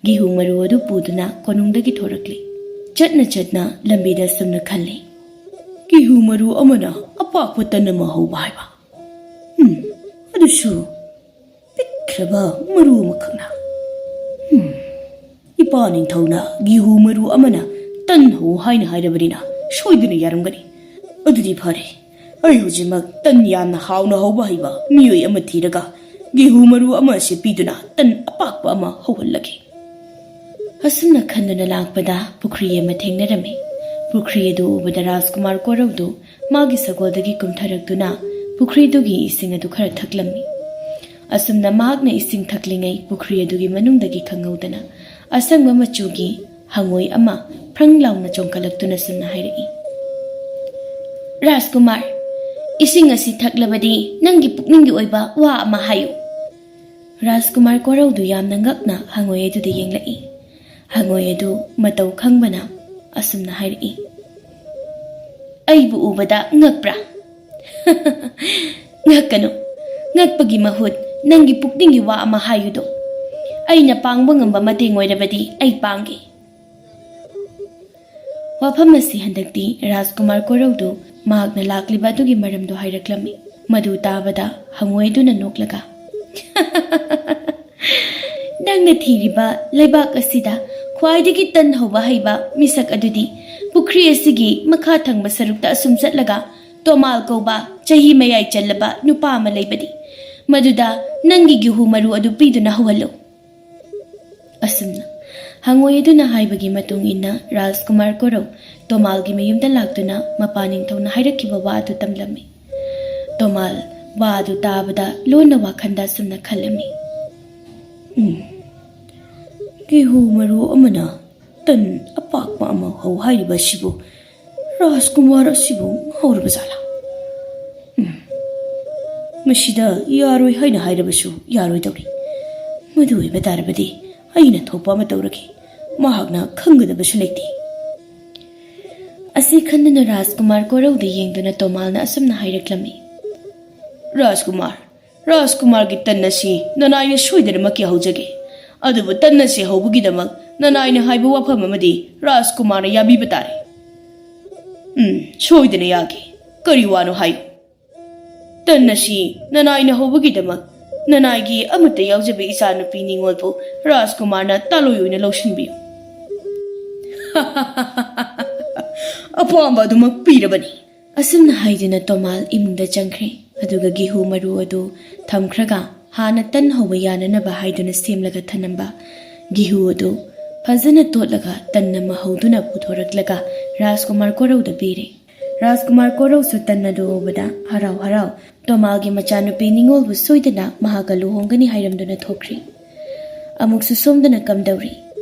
ꯒꯤꯍꯨ ꯃꯔꯨ ꯑꯗꯨ ꯄꯨꯗꯨꯅ ꯀꯣꯅꯨꯡꯗꯒꯤ ꯊꯣꯔꯛꯂꯤ꯫ ꯆꯠꯅ ꯆꯠꯅ ꯂꯝꯕꯤꯗ ꯑꯁꯨꯝꯅ ꯈꯜꯂꯤ, "ꯒꯤꯍꯨ ꯃꯔꯨ ꯑꯃꯅ ꯑꯄꯥꯛꯄ ꯇꯟ ꯑꯃ ꯍꯧꯕ ꯍꯥꯏꯕ꯫ ꯎꯝ, ꯑꯗꯨꯁꯨ ꯄꯤꯛꯈ꯭ꯔꯕ ꯃꯔꯨ ꯑꯃꯈꯛꯅ꯫ ꯎꯝ, ꯏꯄꯥ ꯅꯤꯡꯊꯧꯅ ꯒꯤꯍꯨ ꯃꯔꯨ ꯑꯃꯅ ꯇꯟ ꯍꯧ ꯍꯥꯏꯅ ꯍꯥꯏꯔꯕꯅꯤꯅ ꯁꯣꯏꯗꯅ ꯌꯥꯔꯝꯒꯅꯤ꯫ ꯑꯗꯨꯗꯤ ꯐꯔꯦ, ꯑꯩ ꯍꯧꯖꯤꯛꯃꯛ ꯇꯟ ꯌꯥꯝꯅ ꯍꯥꯎꯅ ꯍꯧꯕ ꯍꯩꯕ ꯃꯤꯑꯣꯏ ꯑꯃ ꯊꯤꯔꯒ ꯒꯤꯍꯨ ꯃꯔꯨ ꯑꯃ ꯑꯁꯤ ꯄꯤꯗꯨꯅ ꯇꯟ ꯑꯄꯥꯛꯄ ꯑꯃ ꯍꯧꯍꯜꯂꯒꯦ꯫" ꯑꯁꯨꯝꯅ ꯈꯟꯗꯨꯅ ꯂꯥꯛꯄꯗ ꯄꯨꯈ꯭ꯔꯤ ꯑꯃ ꯊꯦꯡꯅꯔꯝꯃꯤ꯫ ꯄꯨꯈ꯭ꯔꯤ ꯑꯗꯨ ꯎꯕꯗ ꯔꯥꯖꯀꯨꯃꯥꯔ ꯀꯣꯔꯧꯗꯨ ꯃꯥꯒꯤ ꯁꯒꯣꯜꯗꯒꯤ ꯀꯨꯝꯊꯔꯛꯇꯨꯅ ꯄꯨꯈ꯭ꯔꯤꯗꯨꯒꯤ ꯏꯁꯤꯡ ꯑꯗꯨ ꯈꯔ ꯊꯛꯂꯝꯃꯤ꯫ ꯑꯁꯨꯝꯅ ꯃꯍꯥꯛꯅ ꯏꯁꯤꯡ ꯊꯛꯂꯤꯉꯩ ꯄꯨꯈ꯭ꯔꯤ ꯑꯗꯨꯒꯤ ꯃꯅꯨꯡꯗꯒꯤ ꯈꯪꯍꯧꯗꯅ ꯑꯁꯪꯕ ꯃꯆꯨꯒꯤ ꯍꯪꯉꯣꯏ ꯑꯃ ꯐ꯭ꯔꯪ ꯂꯥꯎꯅ ꯆꯣꯡꯈꯠꯂꯛꯇꯨꯅ ꯁꯨꯝꯅ ꯍꯥꯏꯔꯛꯏ, "ꯔꯥꯖꯀꯨꯃꯥꯔ, ꯏꯁꯤꯡ ꯑꯁꯤ ꯊꯛꯂꯕꯗꯤ ꯅꯪꯒꯤ ꯄꯨꯛꯅꯤꯡꯒꯤ ꯑꯣꯏꯕ ꯋꯥ ꯑꯃ ꯍꯥꯏꯌꯨ꯫" ꯔꯥꯖꯀꯨꯃꯥꯔ ꯀꯣꯔꯧꯗꯨ ꯌꯥꯝꯅ ꯉꯛꯅ ꯍꯪꯉꯣꯏ ꯑꯗꯨꯗ ꯌꯦꯡꯂꯛꯏ꯫ ꯍꯪꯉꯣꯏ ꯑꯗꯨ ꯃꯇꯧ ꯈꯪꯕꯅ ꯑꯁꯨꯝꯅ ꯍꯥꯏꯔꯛꯏ, "ꯑꯩꯕꯨ ꯎꯕꯗ ꯉꯛꯄ꯭ꯔꯥ?" "ꯉꯛꯀꯅꯨ꯫ ꯉꯛꯄꯒꯤ ꯃꯍꯨꯠ ꯅꯪꯒꯤ ꯄꯨꯛꯅꯤꯡꯒꯤ ꯋꯥ ꯑꯃ ꯍꯥꯏꯌꯨꯗꯣ꯫ ꯑꯩꯅ ꯄꯥꯡꯕ ꯉꯝꯕ ꯃꯇꯦꯡ ꯑꯣꯏꯔꯕꯗꯤ ꯑꯩ ꯄꯥꯡꯒꯦ꯫" ꯋꯥꯐꯝ ꯑꯁꯤ ꯍꯟꯗꯛꯇꯤ ꯔꯥꯖꯀꯨꯃꯥꯔ ꯀꯣꯔꯧꯗꯨ ꯃꯍꯥꯛꯅ ꯂꯥꯛꯂꯤꯕ ꯑꯗꯨꯒꯤ ꯃꯔꯝꯗꯣ ꯍꯥꯏꯔꯛꯂꯝꯃꯤ꯫ ꯃꯗꯨ ꯇꯥꯕꯗ ꯍꯪꯉꯣꯏꯗꯨꯅ ꯅꯣꯛꯂꯒ, "ꯅꯪꯅ ꯊꯤꯔꯤꯕ ꯂꯩꯕꯥꯛ ꯑꯁꯤꯗ ꯈ꯭ꯋꯥꯏꯗꯒꯤ ꯇꯟ ꯍꯧꯕ ꯍꯩꯕ ꯃꯤꯁꯛ ꯑꯗꯨꯗꯤ ꯄꯨꯈ꯭ꯔꯤ ꯑꯁꯤꯒꯤ ꯃꯈꯥ ꯊꯪꯕ ꯁꯔꯨꯛꯇ ꯑꯁꯨꯝ ꯆꯠꯂꯒ ꯇꯣꯃꯥꯜ ꯀꯧꯕ ꯆꯍꯤ ꯃꯌꯥꯏ ꯆꯜꯂꯕ ꯅꯨꯄꯥ ꯑꯃ ꯂꯩꯕꯅꯤ꯫ ꯃꯗꯨꯗ ꯅꯪꯒꯤ ꯒꯤꯍꯨ ꯃꯔꯨ ꯑꯗꯨ ꯄꯤꯗꯨꯅ ꯍꯧꯍꯜꯂꯨ꯫" ꯑꯁꯨꯝꯅ ꯍꯪꯉꯣꯏ ꯑꯗꯨꯅ ꯍꯥꯏꯕꯒꯤ ꯃꯇꯨꯡ ꯏꯟꯅ ꯔꯥꯖꯀꯨꯃꯥꯔ ꯀꯣꯔꯧ ꯇꯣꯃꯥꯜꯒꯤ ꯃꯌꯨꯝꯗ ꯂꯥꯛꯇꯨꯅ ꯃꯄꯥ ꯅꯤꯡꯊꯧꯅ ꯍꯥꯏꯔꯛꯈꯤꯕ ꯋꯥ ꯑꯗꯨ ꯇꯝꯂꯝꯃꯤ꯫ ꯇꯣꯃꯥꯜ ꯋꯥ ꯑꯗꯨ ꯇꯥꯕꯗ ꯂꯣꯟꯅ ꯋꯥꯈꯜꯗ ꯑꯁꯨꯝꯅ ꯈꯜꯂꯝꯃꯤ꯫ "ꯎꯝ, ꯒꯦꯍꯨ ꯃꯔꯨ ꯑꯃꯅ ꯇꯟ ꯑꯄꯥꯛꯄ ꯑꯃ ꯍꯧ ꯍꯥꯏꯔꯤꯕ ꯑꯁꯤꯕꯨ ꯔꯥꯖꯀꯨꯃꯥꯔ ꯑꯁꯤꯕꯨ ꯉꯥꯎꯔꯕ ꯖꯥꯠꯂꯥ? ꯎꯝ, ꯃꯁꯤꯗ ꯌꯥꯔꯣꯏ ꯍꯥꯏꯅ ꯍꯥꯏꯔꯕꯁꯨ ꯌꯥꯔꯣꯏꯗꯧꯔꯤ꯫ ꯃꯗꯨ ꯑꯣꯏꯕ ꯇꯥꯔꯕꯗꯤ ꯑꯩꯅ ꯊꯣꯛꯄ ꯑꯃ ꯇꯧꯔꯒꯦ꯫ ꯃꯍꯥꯛꯅ ꯈꯪꯒꯗꯕꯁꯨ ꯂꯩꯇꯦ꯫" ꯑꯁꯤ ꯈꯟꯗꯨꯅ ꯔꯥꯖꯀꯨꯃꯥꯔ ꯀꯣꯔꯧꯗ ꯌꯦꯡꯗꯨꯅ ꯇꯣꯃꯥꯜꯅ ꯑꯁꯨꯝꯅ ꯍꯥꯏꯔꯛꯂꯝꯃꯤ꯫ "ꯔꯥꯖꯀꯨꯃꯥꯔ, ꯔꯥꯖꯀꯨꯃꯥꯔꯒꯤ ꯇꯟ ꯑꯁꯤ ꯅꯅꯥꯏꯅ ꯁꯣꯏꯗꯅꯃꯛꯀꯤ ꯍꯧꯖꯒꯦ꯫ ꯑꯗꯨꯕꯨ ꯇꯟ ꯑꯁꯤ ꯍꯧꯕꯒꯤꯗꯃꯛ ꯅꯅꯥꯏꯅ ꯍꯥꯏꯕ ꯋꯥꯐꯝ ꯑꯃꯗꯤ ꯔꯥꯖꯀꯨꯃꯥꯔꯅ ꯌꯥꯕꯤꯕ ꯇꯥꯔꯦ꯫" "ꯎꯝ, ꯁꯣꯏꯗꯅ ꯌꯥꯒꯦ꯫ ꯀꯔꯤ ꯋꯥꯅꯣ ꯍꯥꯏꯌꯨ꯫" "ꯇꯟ ꯑꯁꯤ ꯅꯅꯥꯏꯅ ꯍꯧꯕꯒꯤꯗꯃꯛ ꯅꯅꯥꯏꯒꯤ ꯑꯃꯠꯇ ꯌꯥꯎꯖꯕ ꯏꯆꯥꯅꯨꯄꯤ ꯅꯤꯉꯣꯜꯕꯨ ꯔꯥꯖꯀꯨꯃꯥꯔꯅ ꯇꯥꯂꯣꯏ ꯑꯣꯏꯅ ꯂꯧꯁꯤꯟꯕꯤꯌꯨ꯫" "ꯑꯄꯥꯝꯕ ꯑꯗꯨꯃꯛ ꯄꯤꯔꯕꯅꯤ꯫" ꯑꯁꯨꯝꯅ ꯍꯥꯏꯗꯨꯅ ꯇꯣꯃꯥꯜ ꯏꯃꯨꯡꯗ ꯆꯪꯈ꯭ꯔꯦ꯫ ꯑꯗꯨꯒ ꯒꯤꯍꯨ ꯃꯔꯨ ꯑꯗꯨ ꯊꯝꯈ꯭ꯔꯒ ꯍꯥꯟꯅ ꯇꯟ ꯍꯧꯕ ꯌꯥꯅꯅꯕ ꯍꯥꯏꯗꯨꯅ ꯁꯦꯝꯂꯒ ꯊꯅꯝꯕ ꯒꯤꯍꯨ ꯑꯗꯨ ꯐꯖꯅ ꯇꯣꯠꯂꯒ ꯇꯟ ꯑꯃ ꯍꯧꯗꯨꯅ ꯄꯨꯊꯣꯔꯛꯂꯒ ꯔꯥꯖꯀꯨꯃꯥꯔ ꯀꯣꯔꯧꯗ ꯄꯤꯔꯦ꯫ ꯔꯥꯖꯀꯨꯃꯥꯔ ꯀꯣꯔꯧꯁꯨ ꯇꯟ ꯑꯗꯨ ꯎꯕꯗ ꯍꯔꯥꯎ ꯍꯔꯥꯎ ꯇꯣꯃꯥꯜꯒꯤ ꯃꯆꯥꯅꯨꯄꯤ ꯅꯤꯉꯣꯜꯕꯨ ꯁꯣꯏꯗꯅ ꯃꯍꯥꯛꯀ ꯂꯨꯍꯣꯡꯒꯅꯤ ꯍꯥꯏꯔꯝꯗꯨꯅ ꯊꯣꯛꯈ꯭ꯔꯦ꯫ ꯑꯃꯨꯛꯁꯨ ꯁꯣꯝꯗꯅ ꯀꯝꯗꯧꯔꯤ?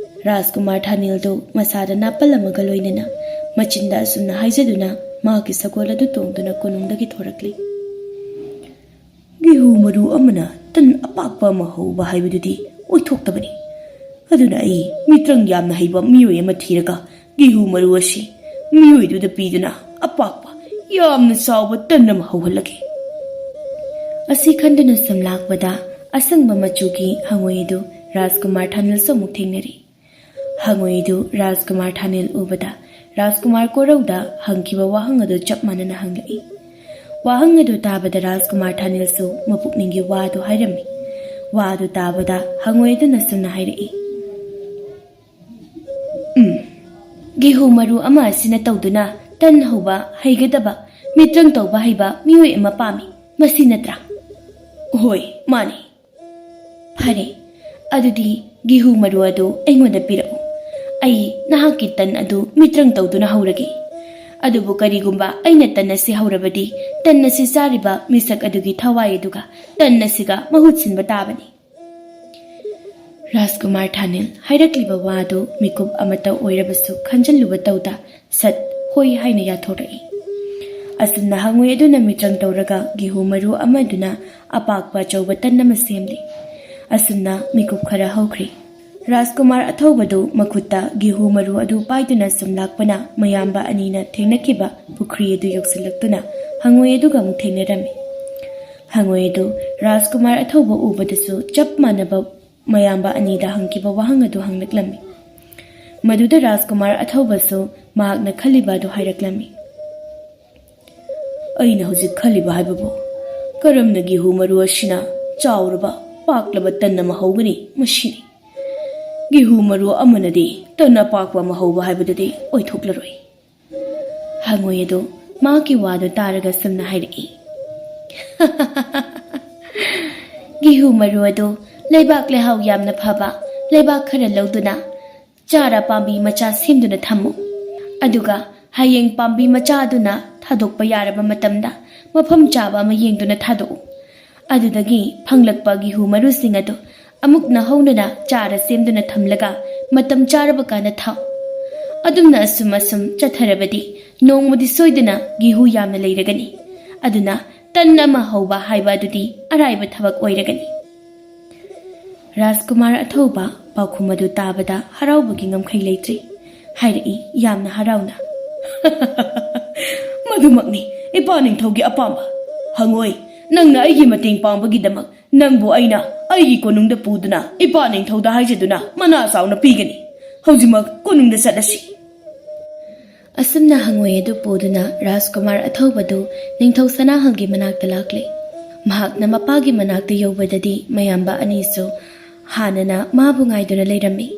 ꯔꯥꯖꯀꯨꯃꯥꯔ ꯊꯥꯅꯤꯜꯗꯨ ꯃꯁꯥꯗ ꯅꯥꯄꯜ ꯑꯃꯒ ꯂꯣꯏꯅꯅ ꯃꯆꯤꯟꯗ ꯑꯁꯨꯝꯅ ꯍꯥꯏꯖꯗꯨꯅ ꯃꯍꯥꯛꯀꯤ ꯁꯒꯣꯜ ꯑꯗꯨ ꯇꯣꯡꯗꯨꯅ ꯀꯣꯅꯨꯡꯗꯒꯤ ꯊꯣꯔꯛꯂꯤ꯫ "ꯒꯤꯍꯨ ꯃꯔꯨ ꯑꯃꯅ ꯇꯟ ꯑꯄꯥꯛꯄ ꯑꯃ ꯍꯧꯕ ꯍꯥꯏꯕꯗꯨꯗꯤ ꯑꯣꯏꯊꯣꯛꯇꯕꯅꯤ꯫ ꯑꯗꯨꯅ ꯑꯩ ꯃꯤꯇ꯭ꯔꯪ ꯌꯥꯝꯅ ꯍꯩꯕ ꯃꯤꯑꯣꯏ ꯑꯃ ꯊꯤꯔꯒ ꯒꯤꯍꯨ ꯃꯔꯨ ꯑꯁꯤ ꯃꯤꯑꯣꯏꯗꯨꯗ ꯄꯤꯗꯨꯅ ꯑꯄꯥꯛꯄ ꯌꯥꯝꯅ ꯆꯥꯎꯕ ꯇꯟ ꯑꯃ ꯍꯧꯍꯜꯂꯒꯦ꯫" ꯑꯁꯤ ꯈꯟꯗꯨꯅ ꯁꯨꯝ ꯂꯥꯛꯄꯗ ꯑꯁꯪꯕ ꯃꯆꯨꯒꯤ ꯍꯪꯉꯣꯏ ꯑꯗꯨ ꯔꯥꯖꯀꯨꯃꯥꯔ ꯊꯥꯅꯤꯜꯁꯨ ꯑꯃꯨꯛ ꯊꯦꯡꯅꯔꯤ꯫ ꯍꯪꯉꯣꯏ ꯑꯗꯨ ꯔꯥꯖꯀꯨꯃꯥꯔ ꯊꯥꯅꯤꯜ ꯎꯕꯗ ꯔꯥꯖꯀꯨꯃꯥꯔ ꯀꯣꯔꯧꯗ ꯍꯪꯈꯤꯕ ꯋꯥꯍꯪ ꯑꯗꯨ ꯆꯞ ꯃꯥꯟꯅꯅ ꯍꯪꯂꯛꯏ꯫ ꯋꯥꯍꯪ ꯑꯗꯨ ꯇꯥꯕꯗ ꯔꯥꯖꯀꯨꯃꯥꯔ ꯊꯥꯅꯤꯜꯁꯨ ꯃꯄꯨꯛꯅꯤꯡꯒꯤ ꯋꯥ ꯑꯗꯨ ꯍꯥꯏꯔꯝꯃꯤ꯫ ꯋꯥ ꯑꯗꯨ ꯇꯥꯕꯗ ꯍꯪꯉꯣꯏ ꯑꯗꯨꯅ ꯁꯨꯝꯅ ꯍꯥꯏꯔꯛꯏ, "ꯎꯝ, ꯒꯦꯍꯨ ꯃꯔꯨ ꯑꯃ ꯑꯁꯤꯅ ꯇꯧꯗꯨꯅ ꯇꯟ ꯍꯧꯕ ꯍꯩꯒꯗꯕ, ꯃꯤꯇ꯭ꯔꯪ ꯇꯧꯕ ꯍꯩꯕ ꯃꯤꯑꯣꯏ ꯑꯃ ꯄꯥꯝꯃꯤ, ꯃꯁꯤ ꯅꯠꯇ꯭ꯔꯥ?" "ꯍꯣꯏ, ꯃꯥꯅꯤ꯫" "ꯐꯔꯦ, ꯑꯗꯨꯗꯤ ꯒꯦꯍꯨ ꯃꯔꯨ ꯑꯗꯨ ꯑꯩꯉꯣꯟꯗ ꯄꯤꯔꯛꯎ꯫ ꯑꯩ ꯅꯍꯥꯛꯀꯤ ꯇꯟ ꯑꯗꯨ ꯃꯤꯇ꯭ꯔꯪ ꯇꯧꯗꯨꯅ ꯍꯧꯔꯒꯦ꯫ ꯑꯗꯨꯕꯨ ꯀꯔꯤꯒꯨꯝꯕ ꯑꯩꯅ ꯇꯟ ꯑꯁꯤ ꯍꯧꯔꯕꯗꯤ, ꯇꯟ ꯑꯁꯤ ꯆꯥꯔꯤꯕ ꯃꯤꯁꯛ ꯑꯗꯨꯒꯤ ꯊꯋꯥꯏ ꯑꯗꯨꯒ ꯇꯟ ꯑꯁꯤꯒ ꯃꯍꯨꯠ ꯁꯤꯟꯕ ꯇꯥꯕꯅꯤ꯫" ꯔꯥꯖꯀꯨꯃꯥꯔ ꯊꯥꯅꯤꯜ ꯍꯥꯏꯔꯛꯂꯤꯕ ꯋꯥꯗꯨ ꯃꯤꯀꯨꯞ ꯑꯃꯇ ꯑꯣꯏꯔꯕꯁꯨ ꯈꯟꯖꯤꯜꯂꯨꯕ ꯇꯧꯗ, ꯁꯠ ꯍꯣꯏ ꯍꯥꯏꯅ ꯌꯥꯊꯣꯔꯛꯏ꯫ ꯑꯁꯨꯝꯅ ꯍꯪꯉꯣꯏ ꯑꯗꯨꯅ ꯃꯤꯇ꯭ꯔꯪ ꯇꯧꯔꯒ ꯒꯦꯍꯨ ꯃꯔꯨ ꯑꯃꯗꯨꯅ ꯑꯄꯥꯛꯄ ꯑꯆꯧꯕ ꯇꯟ ꯑꯃ ꯁꯦꯝꯂꯤ꯫ ꯑꯁꯨꯝꯅ ꯃꯤꯀꯨꯞ ꯈꯔ ꯍꯧꯈ꯭ꯔꯤ꯫ ꯔꯥꯖꯀꯨꯃꯥꯔ ꯑꯊꯧꯕꯗꯨ ꯃꯈꯨꯠꯇ ꯒꯦꯍꯨ ꯃꯔꯨ ꯑꯗꯨ ꯄꯥꯏꯗꯨꯅ ꯁꯨꯝ ꯂꯥꯛꯄꯅ ꯃꯌꯥꯝꯕ ꯑꯅꯤꯅ ꯊꯦꯡꯅꯈꯤꯕ ꯄꯨꯈ꯭ꯔꯤ ꯑꯗꯨ ꯌꯧꯁꯤꯜꯂꯛꯇꯨꯅ ꯍꯪꯉꯣꯏ ꯑꯗꯨꯒ ꯑꯃꯨꯛ ꯊꯦꯡꯅꯔꯝꯃꯤ꯫ ꯍꯪꯉꯣꯏ ꯑꯗꯨ ꯔꯥꯖꯀꯨꯃꯥꯔ ꯑꯊꯧꯕ ꯎꯕꯗꯁꯨ ꯆꯞ ꯃꯥꯟꯅꯕ ꯃꯌꯥꯝꯕ ꯑꯅꯤꯗ ꯍꯪꯈꯤꯕ ꯋꯥꯍꯪ ꯑꯗꯨ ꯍꯪꯂꯛꯂꯝꯃꯤ꯫ ꯃꯗꯨꯗ ꯔꯥꯖꯀꯨꯃꯥꯔ ꯑꯊꯧꯕꯁꯨ ꯃꯍꯥꯛꯅ ꯈꯜꯂꯤꯕ ꯑꯗꯨ ꯍꯥꯏꯔꯛꯂꯝꯃꯤ꯫ "ꯑꯩꯅ ꯍꯧꯖꯤꯛ ꯈꯜꯂꯤꯕ ꯍꯥꯏꯕꯕꯨ, ꯀꯔꯝꯅ ꯒꯦꯍꯨ ꯃꯔꯨ ꯑꯁꯤꯅ ꯆꯥꯎꯔꯕ, ꯄꯥꯛꯂꯕ ꯇꯟ ꯑꯃ ꯍꯧꯒꯅꯤ, ꯃꯁꯤꯅꯤ꯫ ꯒꯦꯍꯨ ꯃꯔꯨ ꯑꯃꯅꯗꯤ ꯇꯟ ꯑꯄꯥꯛꯄ ꯑꯃ ꯍꯧꯕ ꯍꯥꯏꯕꯗꯨꯗꯤ ꯑꯣꯏꯊꯣꯛꯂꯔꯣꯏ꯫" ꯍꯪꯉꯣꯏ ꯑꯗꯨ ꯃꯍꯥꯛꯀꯤ ꯋꯥꯗꯨ ꯇꯥꯔꯒ ꯁꯨꯝꯅ ꯍꯥꯏꯔꯛꯏ, "ꯒꯦꯍꯨ ꯃꯔꯨ ꯑꯗꯨ ꯂꯩꯕꯥꯛ ꯂꯩꯍꯥꯎ ꯌꯥꯝꯅ ꯐꯕ ꯂꯩꯕꯥꯛ ꯈꯔ ꯂꯧꯗꯨꯅ ꯆꯥꯔ ꯄꯥꯝꯕꯤ ꯃꯆꯥ ꯁꯦꯝꯗꯨꯅ ꯊꯝꯃꯨ꯫ ꯑꯗꯨꯒ ꯍꯌꯦꯡ ꯄꯥꯝꯕꯤ ꯃꯆꯥ ꯑꯗꯨꯅ ꯊꯥꯗꯣꯛꯄ ꯌꯥꯔꯕ ꯃꯇꯝꯗ ꯃꯐꯝ ꯆꯥꯕ ꯑꯃ ꯌꯦꯡꯗꯨꯅ ꯊꯥꯗꯣꯛꯎ꯫ ꯑꯗꯨꯗꯒꯤ ꯐꯪꯂꯛꯄ ꯒꯦꯍꯨ ꯃꯔꯨꯁꯤꯡ ꯑꯗꯨ ꯑꯃꯨꯛ ꯅꯧꯍꯧꯅꯅ ꯆꯥꯔ ꯁꯦꯝꯗꯨꯅ ꯊꯝꯂꯒ ꯃꯇꯝ ꯆꯥꯔꯕ ꯀꯥꯟꯗ ꯊꯥꯎ꯫ ꯑꯗꯨꯝꯅ ꯑꯁꯨꯝ ꯑꯁꯨꯝ ꯆꯠꯊꯔꯕꯗꯤ ꯅꯣꯡꯃꯗꯤ ꯁꯣꯏꯗꯅ ꯒꯦꯍꯨ ꯌꯥꯝꯅ ꯂꯩꯔꯒꯅꯤ꯫ ꯑꯗꯨꯅ ꯇꯟ ꯑꯃ ꯍꯧꯕ ꯍꯥꯏꯕ ꯑꯗꯨꯗꯤ ꯑꯔꯥꯏꯕ ꯊꯕꯛ ꯑꯣꯏꯔꯒꯅꯤ꯫" ꯔꯥꯖꯀꯨꯃꯥꯔ ꯑꯊꯧꯕ ꯄꯥꯎꯈꯨꯝ ꯑꯗꯨ ꯇꯥꯕꯗ ꯍꯔꯥꯎꯕꯒꯤ ꯉꯝꯈꯩ ꯂꯩꯇ꯭ꯔꯤ꯫ ꯍꯥꯏꯔꯛꯏ ꯌꯥꯝꯅ ꯍꯔꯥꯎꯅ, "ꯃꯗꯨꯃꯛꯅꯤ ꯏꯄꯥ ꯅꯤꯡꯊꯧꯒꯤ ꯑꯄꯥꯝꯕ꯫ ꯍꯪꯉꯣꯏ, ꯅꯪꯅ ꯑꯩꯒꯤ ꯃꯇꯦꯡ ꯄꯥꯡꯕꯒꯤꯗꯃꯛ ꯅꯪꯕꯨ ꯑꯩꯅ ꯑꯩꯒꯤ ꯀꯣꯅꯨꯡꯗ ꯄꯨꯗꯨꯅ ꯏꯄꯥ ꯅꯤꯡꯊꯧꯗ ꯍꯥꯏꯖꯗꯨꯅ ꯃꯅꯥ ꯆꯥꯎꯅ ꯄꯤꯒꯅꯤ꯫ ꯍꯧꯖꯤꯛꯃꯛ ꯀꯣꯅꯨꯡꯗ ꯆꯠꯂꯁꯤ꯫ ꯑꯁꯨꯝꯅ ꯍꯪꯉꯣꯏ ꯑꯗꯨ ꯄꯨꯗꯨꯅ ꯔꯥꯖꯀꯨꯃꯥꯔ ꯑꯊꯧꯕꯗꯨ ꯅꯤꯡꯊꯧ ꯁꯅꯥꯍꯜꯒꯤ ꯃꯅꯥꯛꯇ ꯂꯥꯛꯂꯦ꯫ ꯃꯍꯥꯛꯅ ꯃꯄꯥꯒꯤ ꯃꯅꯥꯛꯇ ꯌꯧꯕꯗꯗꯤ ꯃꯌꯥꯝꯕ ꯑꯅꯤꯁꯨ ꯍꯥꯟꯅꯅ ꯃꯥꯕꯨ ꯉꯥꯏꯗꯨꯅ ꯂꯩꯔꯝꯃꯤ꯫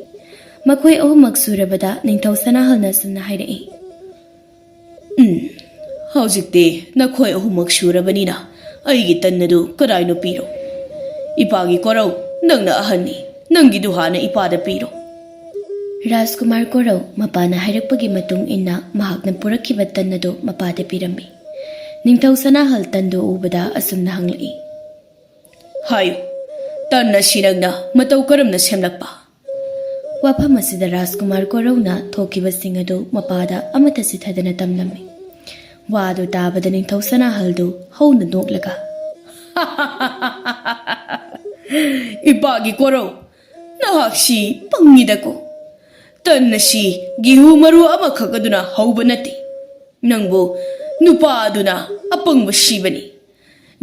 ꯃꯈꯣꯏ ꯑꯍꯨꯝꯃꯛ ꯁꯨꯔꯕꯗ ꯅꯤꯡꯊꯧ ꯁꯅꯥꯍꯜꯅ ꯑꯁꯨꯝꯅ ꯍꯥꯏꯔꯛꯏ꯫ ꯎꯝ, ꯍꯧꯖꯤꯛꯇꯤ ꯅꯈꯣꯏ ꯑꯍꯨꯝꯃꯛ ꯁꯨꯔꯕꯅꯤꯅ ꯑꯩꯒꯤ ꯇꯟ ꯑꯗꯨ ꯀꯗꯥꯏꯅꯣ ꯄꯤꯔꯣ꯫ ꯏꯄꯥꯒꯤ ꯀꯣꯔꯧ, ꯅꯪꯅ ꯑꯍꯟꯅꯤ, ꯅꯪꯒꯤꯗꯨ ꯍꯥꯟꯅ ꯏꯄꯥꯗ ꯄꯤꯔꯣ꯫ ꯔꯥꯖꯀꯨꯃꯥꯔ ꯀꯣꯔꯧ ꯃꯄꯥꯅ ꯍꯥꯏꯔꯛꯄꯒꯤ ꯃꯇꯨꯡ ꯏꯟꯅ ꯃꯍꯥꯛꯅ ꯄꯨꯔꯛꯈꯤꯕ ꯇꯟ ꯑꯗꯨ ꯃꯄꯥꯗ ꯄꯤꯔꯝꯃꯤ꯫ ꯅꯤꯡꯊꯧ ꯁꯅꯥꯍꯜ ꯇꯟꯗꯨ ꯎꯕꯗ ꯑꯁꯨꯝꯅ ꯍꯪꯂꯛꯏ꯫ ꯍꯥꯏꯌꯨ, ꯇꯟ ꯑꯁꯤ ꯅꯪꯅ ꯃꯇꯧ ꯀꯔꯝꯅ ꯁꯦꯝꯂꯛꯄ? ꯋꯥꯐꯝ ꯑꯁꯤꯗ ꯔꯥꯖꯀꯨꯃꯥꯔ ꯀꯣꯔꯧꯅ ꯊꯣꯛꯈꯤꯕꯁꯤꯡ ꯑꯗꯨ ꯃꯄꯥꯗ ꯑꯃꯠꯇ ꯆꯤꯊꯗꯅ ꯇꯝꯂꯝꯃꯤ꯫ ꯋꯥꯗꯨ ꯇꯥꯕꯗ ꯅꯤꯡꯊꯧ ꯁꯅꯥꯍꯜꯗꯨ ꯍꯧꯅ ꯅꯣꯛꯂꯒ, ꯏꯄꯥꯒꯤ ꯀꯣꯔꯧ, ꯅꯍꯥꯛꯁꯤ ꯄꯪꯉꯤꯗꯀꯣ꯫ ꯇꯟ ꯑꯁꯤ ꯒꯦꯍꯨ ꯃꯔꯨ ꯑꯃꯈꯛ ꯑꯗꯨꯅ ꯍꯧꯕ ꯅꯠꯇꯦ꯫ ꯅꯪꯕꯨ ꯅꯨꯄꯥ ꯑꯗꯨꯅ ꯑꯄꯪꯕ ꯁꯤꯕꯅꯤ꯫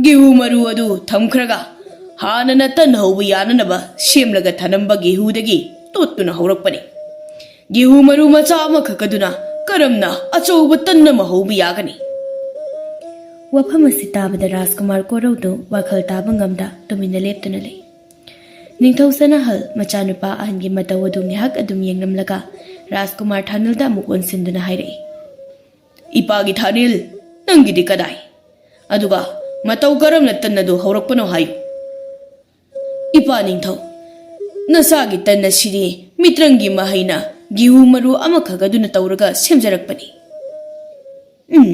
ꯒꯦꯍꯨ ꯃꯔꯨ ꯑꯗꯨ ꯊꯝꯈ꯭ꯔꯒ ꯍꯥꯟꯅꯅ ꯇꯟ ꯍꯧꯕ ꯌꯥꯅꯅꯕ ꯁꯦꯝꯂꯒ ꯊꯅꯝꯕ ꯒꯦꯍꯨꯗꯒꯤ ꯇꯣꯠꯇꯨꯅ ꯍꯧꯔꯛꯄꯅꯤ꯫ ꯒꯦꯍꯨ ꯃꯔꯨ ꯃꯆꯥ ꯑꯃꯈꯛ ꯑꯗꯨꯅ ꯀꯔꯝꯅ ꯑꯆꯧꯕ ꯇꯟ ꯑꯃ ꯍꯧꯕ ꯌꯥꯒꯅꯤ? ꯋꯥꯐꯝ ꯑꯁꯤ ꯇꯥꯕꯗ ꯔꯥꯖꯀꯨꯃꯥꯔ ꯀꯣꯔꯧꯗꯨ ꯋꯥꯈꯜ ꯇꯥꯕ ꯉꯝꯗ ꯇꯨꯃꯤꯟꯅ ꯂꯦꯞꯇꯨꯅ ꯂꯩ꯫ ꯅꯤꯡꯊꯧ ꯁꯅꯥꯍꯜ ꯃꯆꯥꯅꯨꯄꯥ ꯑꯍꯟꯒꯤ ꯃꯇꯧ ꯑꯗꯨ ꯉꯥꯏꯍꯥꯛ ꯑꯗꯨꯝ ꯌꯦꯡꯂꯝꯂꯒ ꯔꯥꯖꯀꯨꯃꯥꯔ ꯊꯥꯅꯤꯜꯗ ꯑꯃꯨꯛ ꯑꯣꯟꯁꯤꯟꯗꯨꯅ ꯍꯥꯏꯔꯛꯏ꯫ ꯏꯄꯥꯒꯤ ꯊꯥꯅꯤꯜ, ꯅꯪꯒꯤꯗꯤ ꯀꯗꯥꯏ? ꯑꯗꯨꯒ ꯃꯇꯧ ꯀꯔꯝꯅ ꯇꯟ ꯑꯗꯨ ꯍꯧꯔꯛꯄꯅꯣ ꯍꯥꯏꯌꯨ꯫ ꯏꯄꯥ ꯅꯤꯡꯊꯧ, ꯅꯆꯥꯒꯤ ꯇꯟ ꯑꯁꯤꯗꯤ ꯃꯤꯇ꯭ꯔꯪꯒꯤ ꯃꯍꯩꯅ ꯒꯦꯍꯨ ꯃꯔꯨ ꯑꯃꯈꯛ ꯑꯗꯨꯅ ꯇꯧꯔꯒ ꯁꯦꯝꯖꯔꯛꯄꯅꯤ꯫ ꯎꯝ,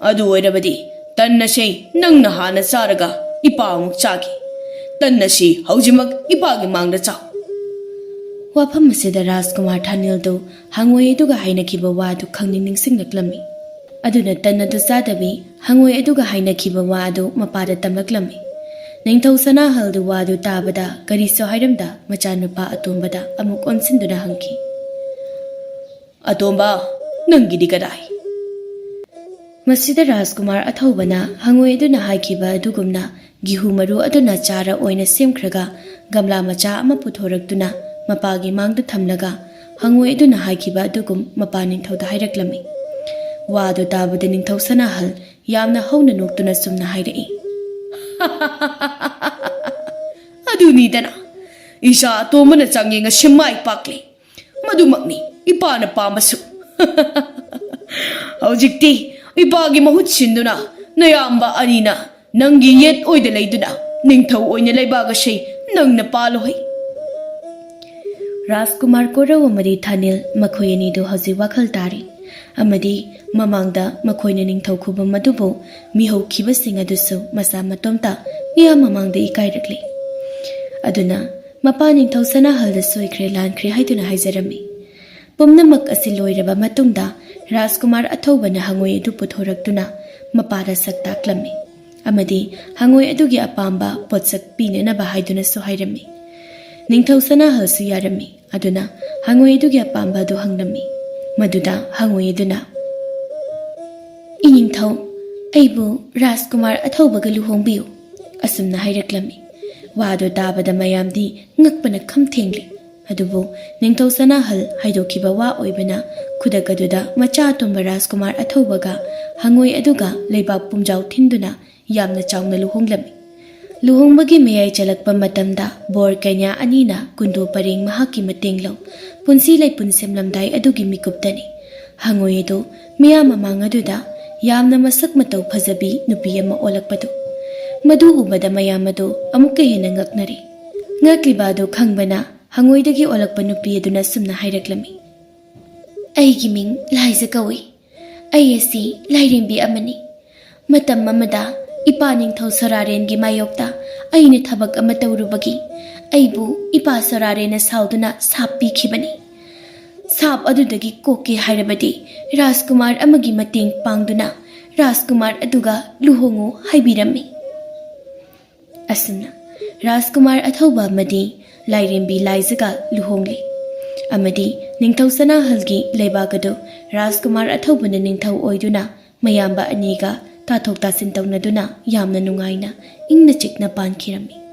ꯑꯗꯨ ꯑꯣꯏꯔꯕꯗꯤ ꯇꯟ ꯑꯁꯤ ꯅꯪꯅ ꯍꯥꯟꯅ ꯆꯥꯔꯒ ꯏꯄꯥ ꯑꯃꯨꯛ ꯆꯥꯈꯤ꯫ ꯇꯟ ꯑꯁꯤ ꯍꯧꯖꯤꯛꯃꯛ ꯏꯄꯥꯒꯤ ꯃꯥꯡꯗ ꯆꯥꯎ꯫ ꯋꯥꯐꯝ ꯑꯁꯤꯗ ꯔꯥꯖꯀꯨꯃꯥꯔ ꯊꯥꯅꯤꯜꯗꯨ ꯍꯪꯉꯣꯏ ꯑꯗꯨꯒ ꯍꯥꯏꯅꯈꯤꯕ ꯋꯥꯗꯨ ꯈꯪꯅꯤꯡ ꯅꯤꯡꯁꯤꯡꯂꯛꯂꯝꯃꯤ꯫ ꯑꯗꯨꯅ ꯇꯟ ꯑꯗꯨ ꯆꯥꯗꯕꯤ ꯍꯪꯉꯣꯏ ꯑꯗꯨꯒ ꯍꯥꯏꯅꯈꯤꯕ ꯋꯥ ꯑꯗꯨ ꯃꯄꯥꯗ ꯇꯝꯂꯛꯂꯝꯃꯤ꯫ ꯅꯤꯡꯊꯧ ꯁꯅꯥꯍꯜꯗꯨ ꯋꯥꯗꯨ ꯇꯥꯕꯗ ꯀꯔꯤꯁꯨ ꯍꯥꯏꯔꯝꯗ ꯃꯆꯥꯅꯨꯄꯥ ꯑꯇꯣꯝꯕꯗ ꯑꯃꯨꯛ ꯑꯣꯟꯁꯤꯟꯗꯨꯅ ꯍꯪꯈꯤ꯫ ꯑꯇꯣꯝꯕ, ꯅꯪꯒꯤꯗꯤ ꯀꯗꯥꯏ? ꯃꯁꯤꯗ ꯔꯥꯖꯀꯨꯃꯥꯔ ꯑꯊꯧꯕꯅ ꯍꯪꯉꯣꯏ ꯑꯗꯨꯅ ꯍꯥꯏꯈꯤꯕ ꯑꯗꯨꯒꯨꯝꯅ ꯒꯤꯍꯨ ꯃꯔꯨ ꯑꯗꯨꯅ ꯆꯥꯔ ꯑꯣꯏꯅ ꯁꯦꯝꯈ꯭ꯔꯒ ꯒꯝꯂꯥ ꯃꯆꯥ ꯑꯃ ꯄꯨꯊꯣꯔꯛꯇꯨꯅ ꯃꯄꯥꯒꯤ ꯃꯥꯡꯗ ꯊꯝꯂꯒ ꯍꯪꯉꯣꯏ ꯑꯗꯨꯅ ꯍꯥꯏꯈꯤꯕ ꯑꯗꯨꯒꯨꯝ ꯃꯄꯥ ꯅꯤꯡꯊꯧꯗ ꯍꯥꯏꯔꯛꯂꯝꯃꯤ꯫ ꯋꯥꯗꯨ ꯇꯥꯕꯗ ꯅꯤꯡꯊꯧ ꯁꯅꯥꯍꯜ ꯌꯥꯝꯅ ꯍꯧꯅ ꯅꯣꯛꯇꯨꯅ ꯆꯨꯝꯅ ꯍꯥꯏꯔꯛꯏ, "ꯑꯗꯨꯅꯤꯗꯅ, ꯏꯆꯥ ꯑꯇꯣꯝꯕꯅ ꯆꯥꯡꯌꯦꯡ ꯑꯁꯤ ꯃꯥꯏ ꯄꯥꯛꯂꯤ꯫ ꯃꯗꯨꯃꯛꯅꯤ ꯏꯄꯥꯅ ꯄꯥꯝꯕꯁꯨ꯫ ꯍꯧꯖꯤꯛꯇꯤ ꯏꯄꯥꯒꯤ ꯃꯍꯨꯠ ꯁꯤꯟꯗꯨꯅ ꯅꯌꯥꯝꯕ ꯑꯅꯤꯅ ꯅꯪꯒꯤ ꯌꯦꯠ ꯑꯣꯏꯗ ꯂꯩꯗꯨꯅ ꯅꯤꯡꯊꯧ ꯑꯣꯏꯅ ꯂꯩꯕꯥꯛ ꯑꯁꯤ ꯅꯪꯅ ꯄꯥꯜꯂꯨ ꯍꯩ꯫" ꯔꯥꯖꯀꯨꯃꯥꯔ ꯀꯣꯔꯧ ꯑꯃꯗꯤ ꯊꯥꯅꯤꯜ ꯃꯈꯣꯏ ꯑꯅꯤꯗꯨ ꯍꯧꯖꯤꯛ ꯋꯥꯈꯜ ꯇꯥꯔꯤ ꯑꯃꯗꯤ ꯃꯃꯥꯡꯗ ꯃꯈꯣꯏꯅ ꯅꯤꯡꯊꯧ ꯈꯨꯕꯝ ꯑꯗꯨꯕꯨ ꯃꯤꯍꯧꯈꯤꯕꯁꯤꯡ ꯑꯗꯨꯁꯨ ꯃꯁꯥ ꯃꯇꯣꯝꯇ ꯃꯤꯌꯥꯝ ꯃꯃꯥꯡꯗ ꯏꯀꯥꯏꯔꯛꯂꯤ꯫ ꯑꯗꯨꯅ ꯃꯄꯥ ꯅꯤꯡꯊꯧ ꯁꯅꯥꯍꯜꯗ ꯁꯣꯏꯈ꯭ꯔꯦ ꯂꯥꯟꯈ꯭ꯔꯦ ꯍꯥꯏꯗꯨꯅ ꯍꯥꯏꯖꯔꯝꯃꯤ꯫ ꯄꯨꯝꯅꯃꯛ ꯑꯁꯤ ꯂꯣꯏꯔꯕ ꯃꯇꯨꯡꯗ ꯔꯥꯖꯀꯨꯃꯥꯔ ꯑꯊꯧꯕꯅ ꯍꯪꯉꯣꯏ ꯑꯗꯨ ꯄꯨꯊꯣꯔꯛꯇꯨꯅ ꯃꯄꯥꯗ ꯁꯛ ꯇꯥꯛꯂꯝꯃꯤ ꯑꯃꯗꯤ ꯍꯪꯉꯣꯏ ꯑꯗꯨꯒꯤ ꯑꯄꯥꯝꯕ ꯄꯣꯠꯁꯛ ꯄꯤꯅꯅꯕ ꯍꯥꯏꯗꯨꯅꯁꯨ ꯍꯥꯏꯔꯝꯃꯤ꯫ ꯅꯤꯡꯊꯧ ꯁꯅꯥꯍꯜꯁꯨ ꯌꯥꯔꯝꯃꯤ꯫ ꯑꯗꯨꯅ ꯍꯪꯉꯣꯏ ꯑꯗꯨꯒꯤ ꯑꯄꯥꯝꯕ ꯑꯗꯨ ꯍꯪꯂꯝꯃꯤ꯫ ꯃꯗꯨꯗ ꯍꯪꯉꯣꯏ ꯑꯗꯨꯅ, "ꯏꯅꯤꯡꯊꯧ, ꯑꯩꯕꯨ ꯔꯥꯖꯀꯨꯃꯥꯔ ꯑꯊꯧꯕꯒ ꯂꯨꯍꯣꯡꯕꯤꯌꯨ," ꯑꯁꯨꯝꯅ ꯍꯥꯏꯔꯛꯂꯝꯃꯤ꯫ ꯋꯥꯗꯨ ꯇꯥꯕꯗ ꯃꯌꯥꯝꯗꯤ ꯉꯛꯄꯅ ꯈꯝ ꯊꯦꯡꯂꯤ꯫ ꯑꯗꯨꯕꯨ ꯅꯤꯡꯊꯧ ꯁꯅꯥꯍꯜ ꯍꯥꯏꯗꯣꯛꯈꯤꯕ ꯋꯥ ꯑꯣꯏꯕꯅ ꯈꯨꯗꯛ ꯑꯗꯨꯗ ꯃꯆꯥ ꯑꯇꯣꯝꯕ ꯔꯥꯖꯀꯨꯃꯥꯔ ꯑꯊꯧꯕꯒ ꯍꯪꯉꯣꯏ ꯑꯗꯨꯒ ꯂꯩꯕꯥꯛ ꯄꯨꯝꯖꯥꯎ ꯊꯤꯟꯗꯨꯅ ꯌꯥꯝꯅ ꯆꯥꯎꯅ ꯂꯨꯍꯣꯡꯂꯝꯃꯤ꯫ ꯂꯨꯍꯣꯡꯕꯒꯤ ꯃꯌꯥꯏ ꯆꯜꯂꯛꯄ ꯃꯇꯝꯗ ꯕꯣꯔ ꯀꯩꯅꯥ ꯑꯅꯤꯅ ꯀꯨꯟꯗꯣ ꯄꯔꯦꯡ ꯃꯍꯥꯛꯀꯤ ꯃꯇꯦꯡ ꯂꯧ ꯄꯨꯟꯁꯤ ꯂꯩꯄꯨꯟ ꯁꯦꯝꯂꯝꯗꯥꯏ ꯑꯗꯨꯒꯤ ꯃꯤꯀꯨꯞꯇꯅꯤ꯫ ꯍꯪꯉꯣꯏ ꯑꯗꯨ ꯃꯤꯌꯥꯝ ꯃꯃꯥꯡ ꯑꯗꯨꯗ ꯌꯥꯝꯅ ꯃꯁꯛ ꯃꯇꯧ ꯐꯖꯕꯤ ꯅꯨꯄꯤ ꯑꯃ ꯑꯣꯜꯂꯛꯄꯗꯨ꯫ ꯃꯗꯨ ꯎꯕꯗ ꯃꯌꯥꯝ ꯑꯗꯨ ꯑꯃꯨꯛꯀ ꯍꯦꯟꯅ ꯉꯛꯅꯔꯦ꯫ ꯉꯛꯂꯤꯕ ꯑꯗꯨ ꯈꯪꯕꯅ ꯍꯪꯉꯣꯏꯗꯒꯤ ꯑꯣꯜꯂꯛꯄ ꯅꯨꯄꯤ ꯑꯗꯨꯅ ꯁꯨꯝꯅ ꯍꯥꯏꯔꯛꯂꯝꯃꯤ, "ꯑꯩꯒꯤ ꯃꯤꯡ ꯂꯥꯏꯖ ꯀꯧꯏ꯫ ꯑꯩ ꯑꯁꯤ ꯂꯥꯏꯔꯦꯝꯕꯤ ꯑꯃꯅꯤ꯫ ꯃꯇꯝ ꯑꯃꯗ ꯏꯄꯥ ꯅꯤꯡꯊꯧ ꯁꯣꯔꯥꯔꯦꯟꯒꯤ ꯃꯥꯌꯣꯛꯇ ꯑꯩꯅ ꯊꯕꯛ ꯑꯃ ꯇꯧꯔꯨꯕꯒꯤ ꯑꯩꯕꯨ ꯏꯄꯥ ꯁꯣꯔꯥꯔꯦꯟꯅ ꯁꯥꯎꯗꯨꯅ ꯁꯥꯞ ꯄꯤꯈꯤꯕꯅꯤ꯫ ꯁꯥꯞ ꯑꯗꯨꯗꯒꯤ ꯀꯣꯛꯀꯦ ꯍꯥꯏꯔꯕꯗꯤ ꯔꯥꯖꯀꯨꯃꯥꯔ ꯑꯃꯒꯤ ꯃꯇꯦꯡ ꯄꯥꯡꯗꯨꯅ ꯔꯥꯖꯀꯨꯃꯥꯔ ꯑꯗꯨꯒ ꯂꯨꯍꯣꯡꯉꯨ ꯍꯥꯏꯕꯤꯔꯝꯃꯤ꯫" ꯑꯁꯨꯝꯅ ꯔꯥꯖꯀꯨꯃꯥꯔ ꯑꯊꯧꯕ ꯑꯃꯗꯤ ꯂꯥꯏꯔꯦꯝꯕꯤ ꯂꯥꯏꯖꯒ ꯂꯨꯍꯣꯡꯂꯤ ꯑꯃꯗꯤ ꯅꯤꯡꯊꯧ ꯁꯅꯥꯍꯜꯒꯤ ꯂꯩꯕꯥꯛ ꯑꯗꯨ ꯔꯥꯖꯀꯨꯃꯥꯔ ꯑꯊꯧꯕꯅ ꯅꯤꯡꯊꯧ ꯑꯣꯏꯗꯨꯅ ꯃꯌꯥꯝꯕ ꯑꯅꯤꯒ ꯇꯥꯊꯣꯛ ꯇꯥꯁꯤꯟ ꯇꯧꯅꯗꯨꯅ ꯌꯥꯝꯅ ꯅꯨꯡꯉꯥꯏꯅ ꯏꯪꯅ ꯆꯤꯛꯅ ꯄꯥꯟꯈꯤꯔꯝꯃꯤ꯫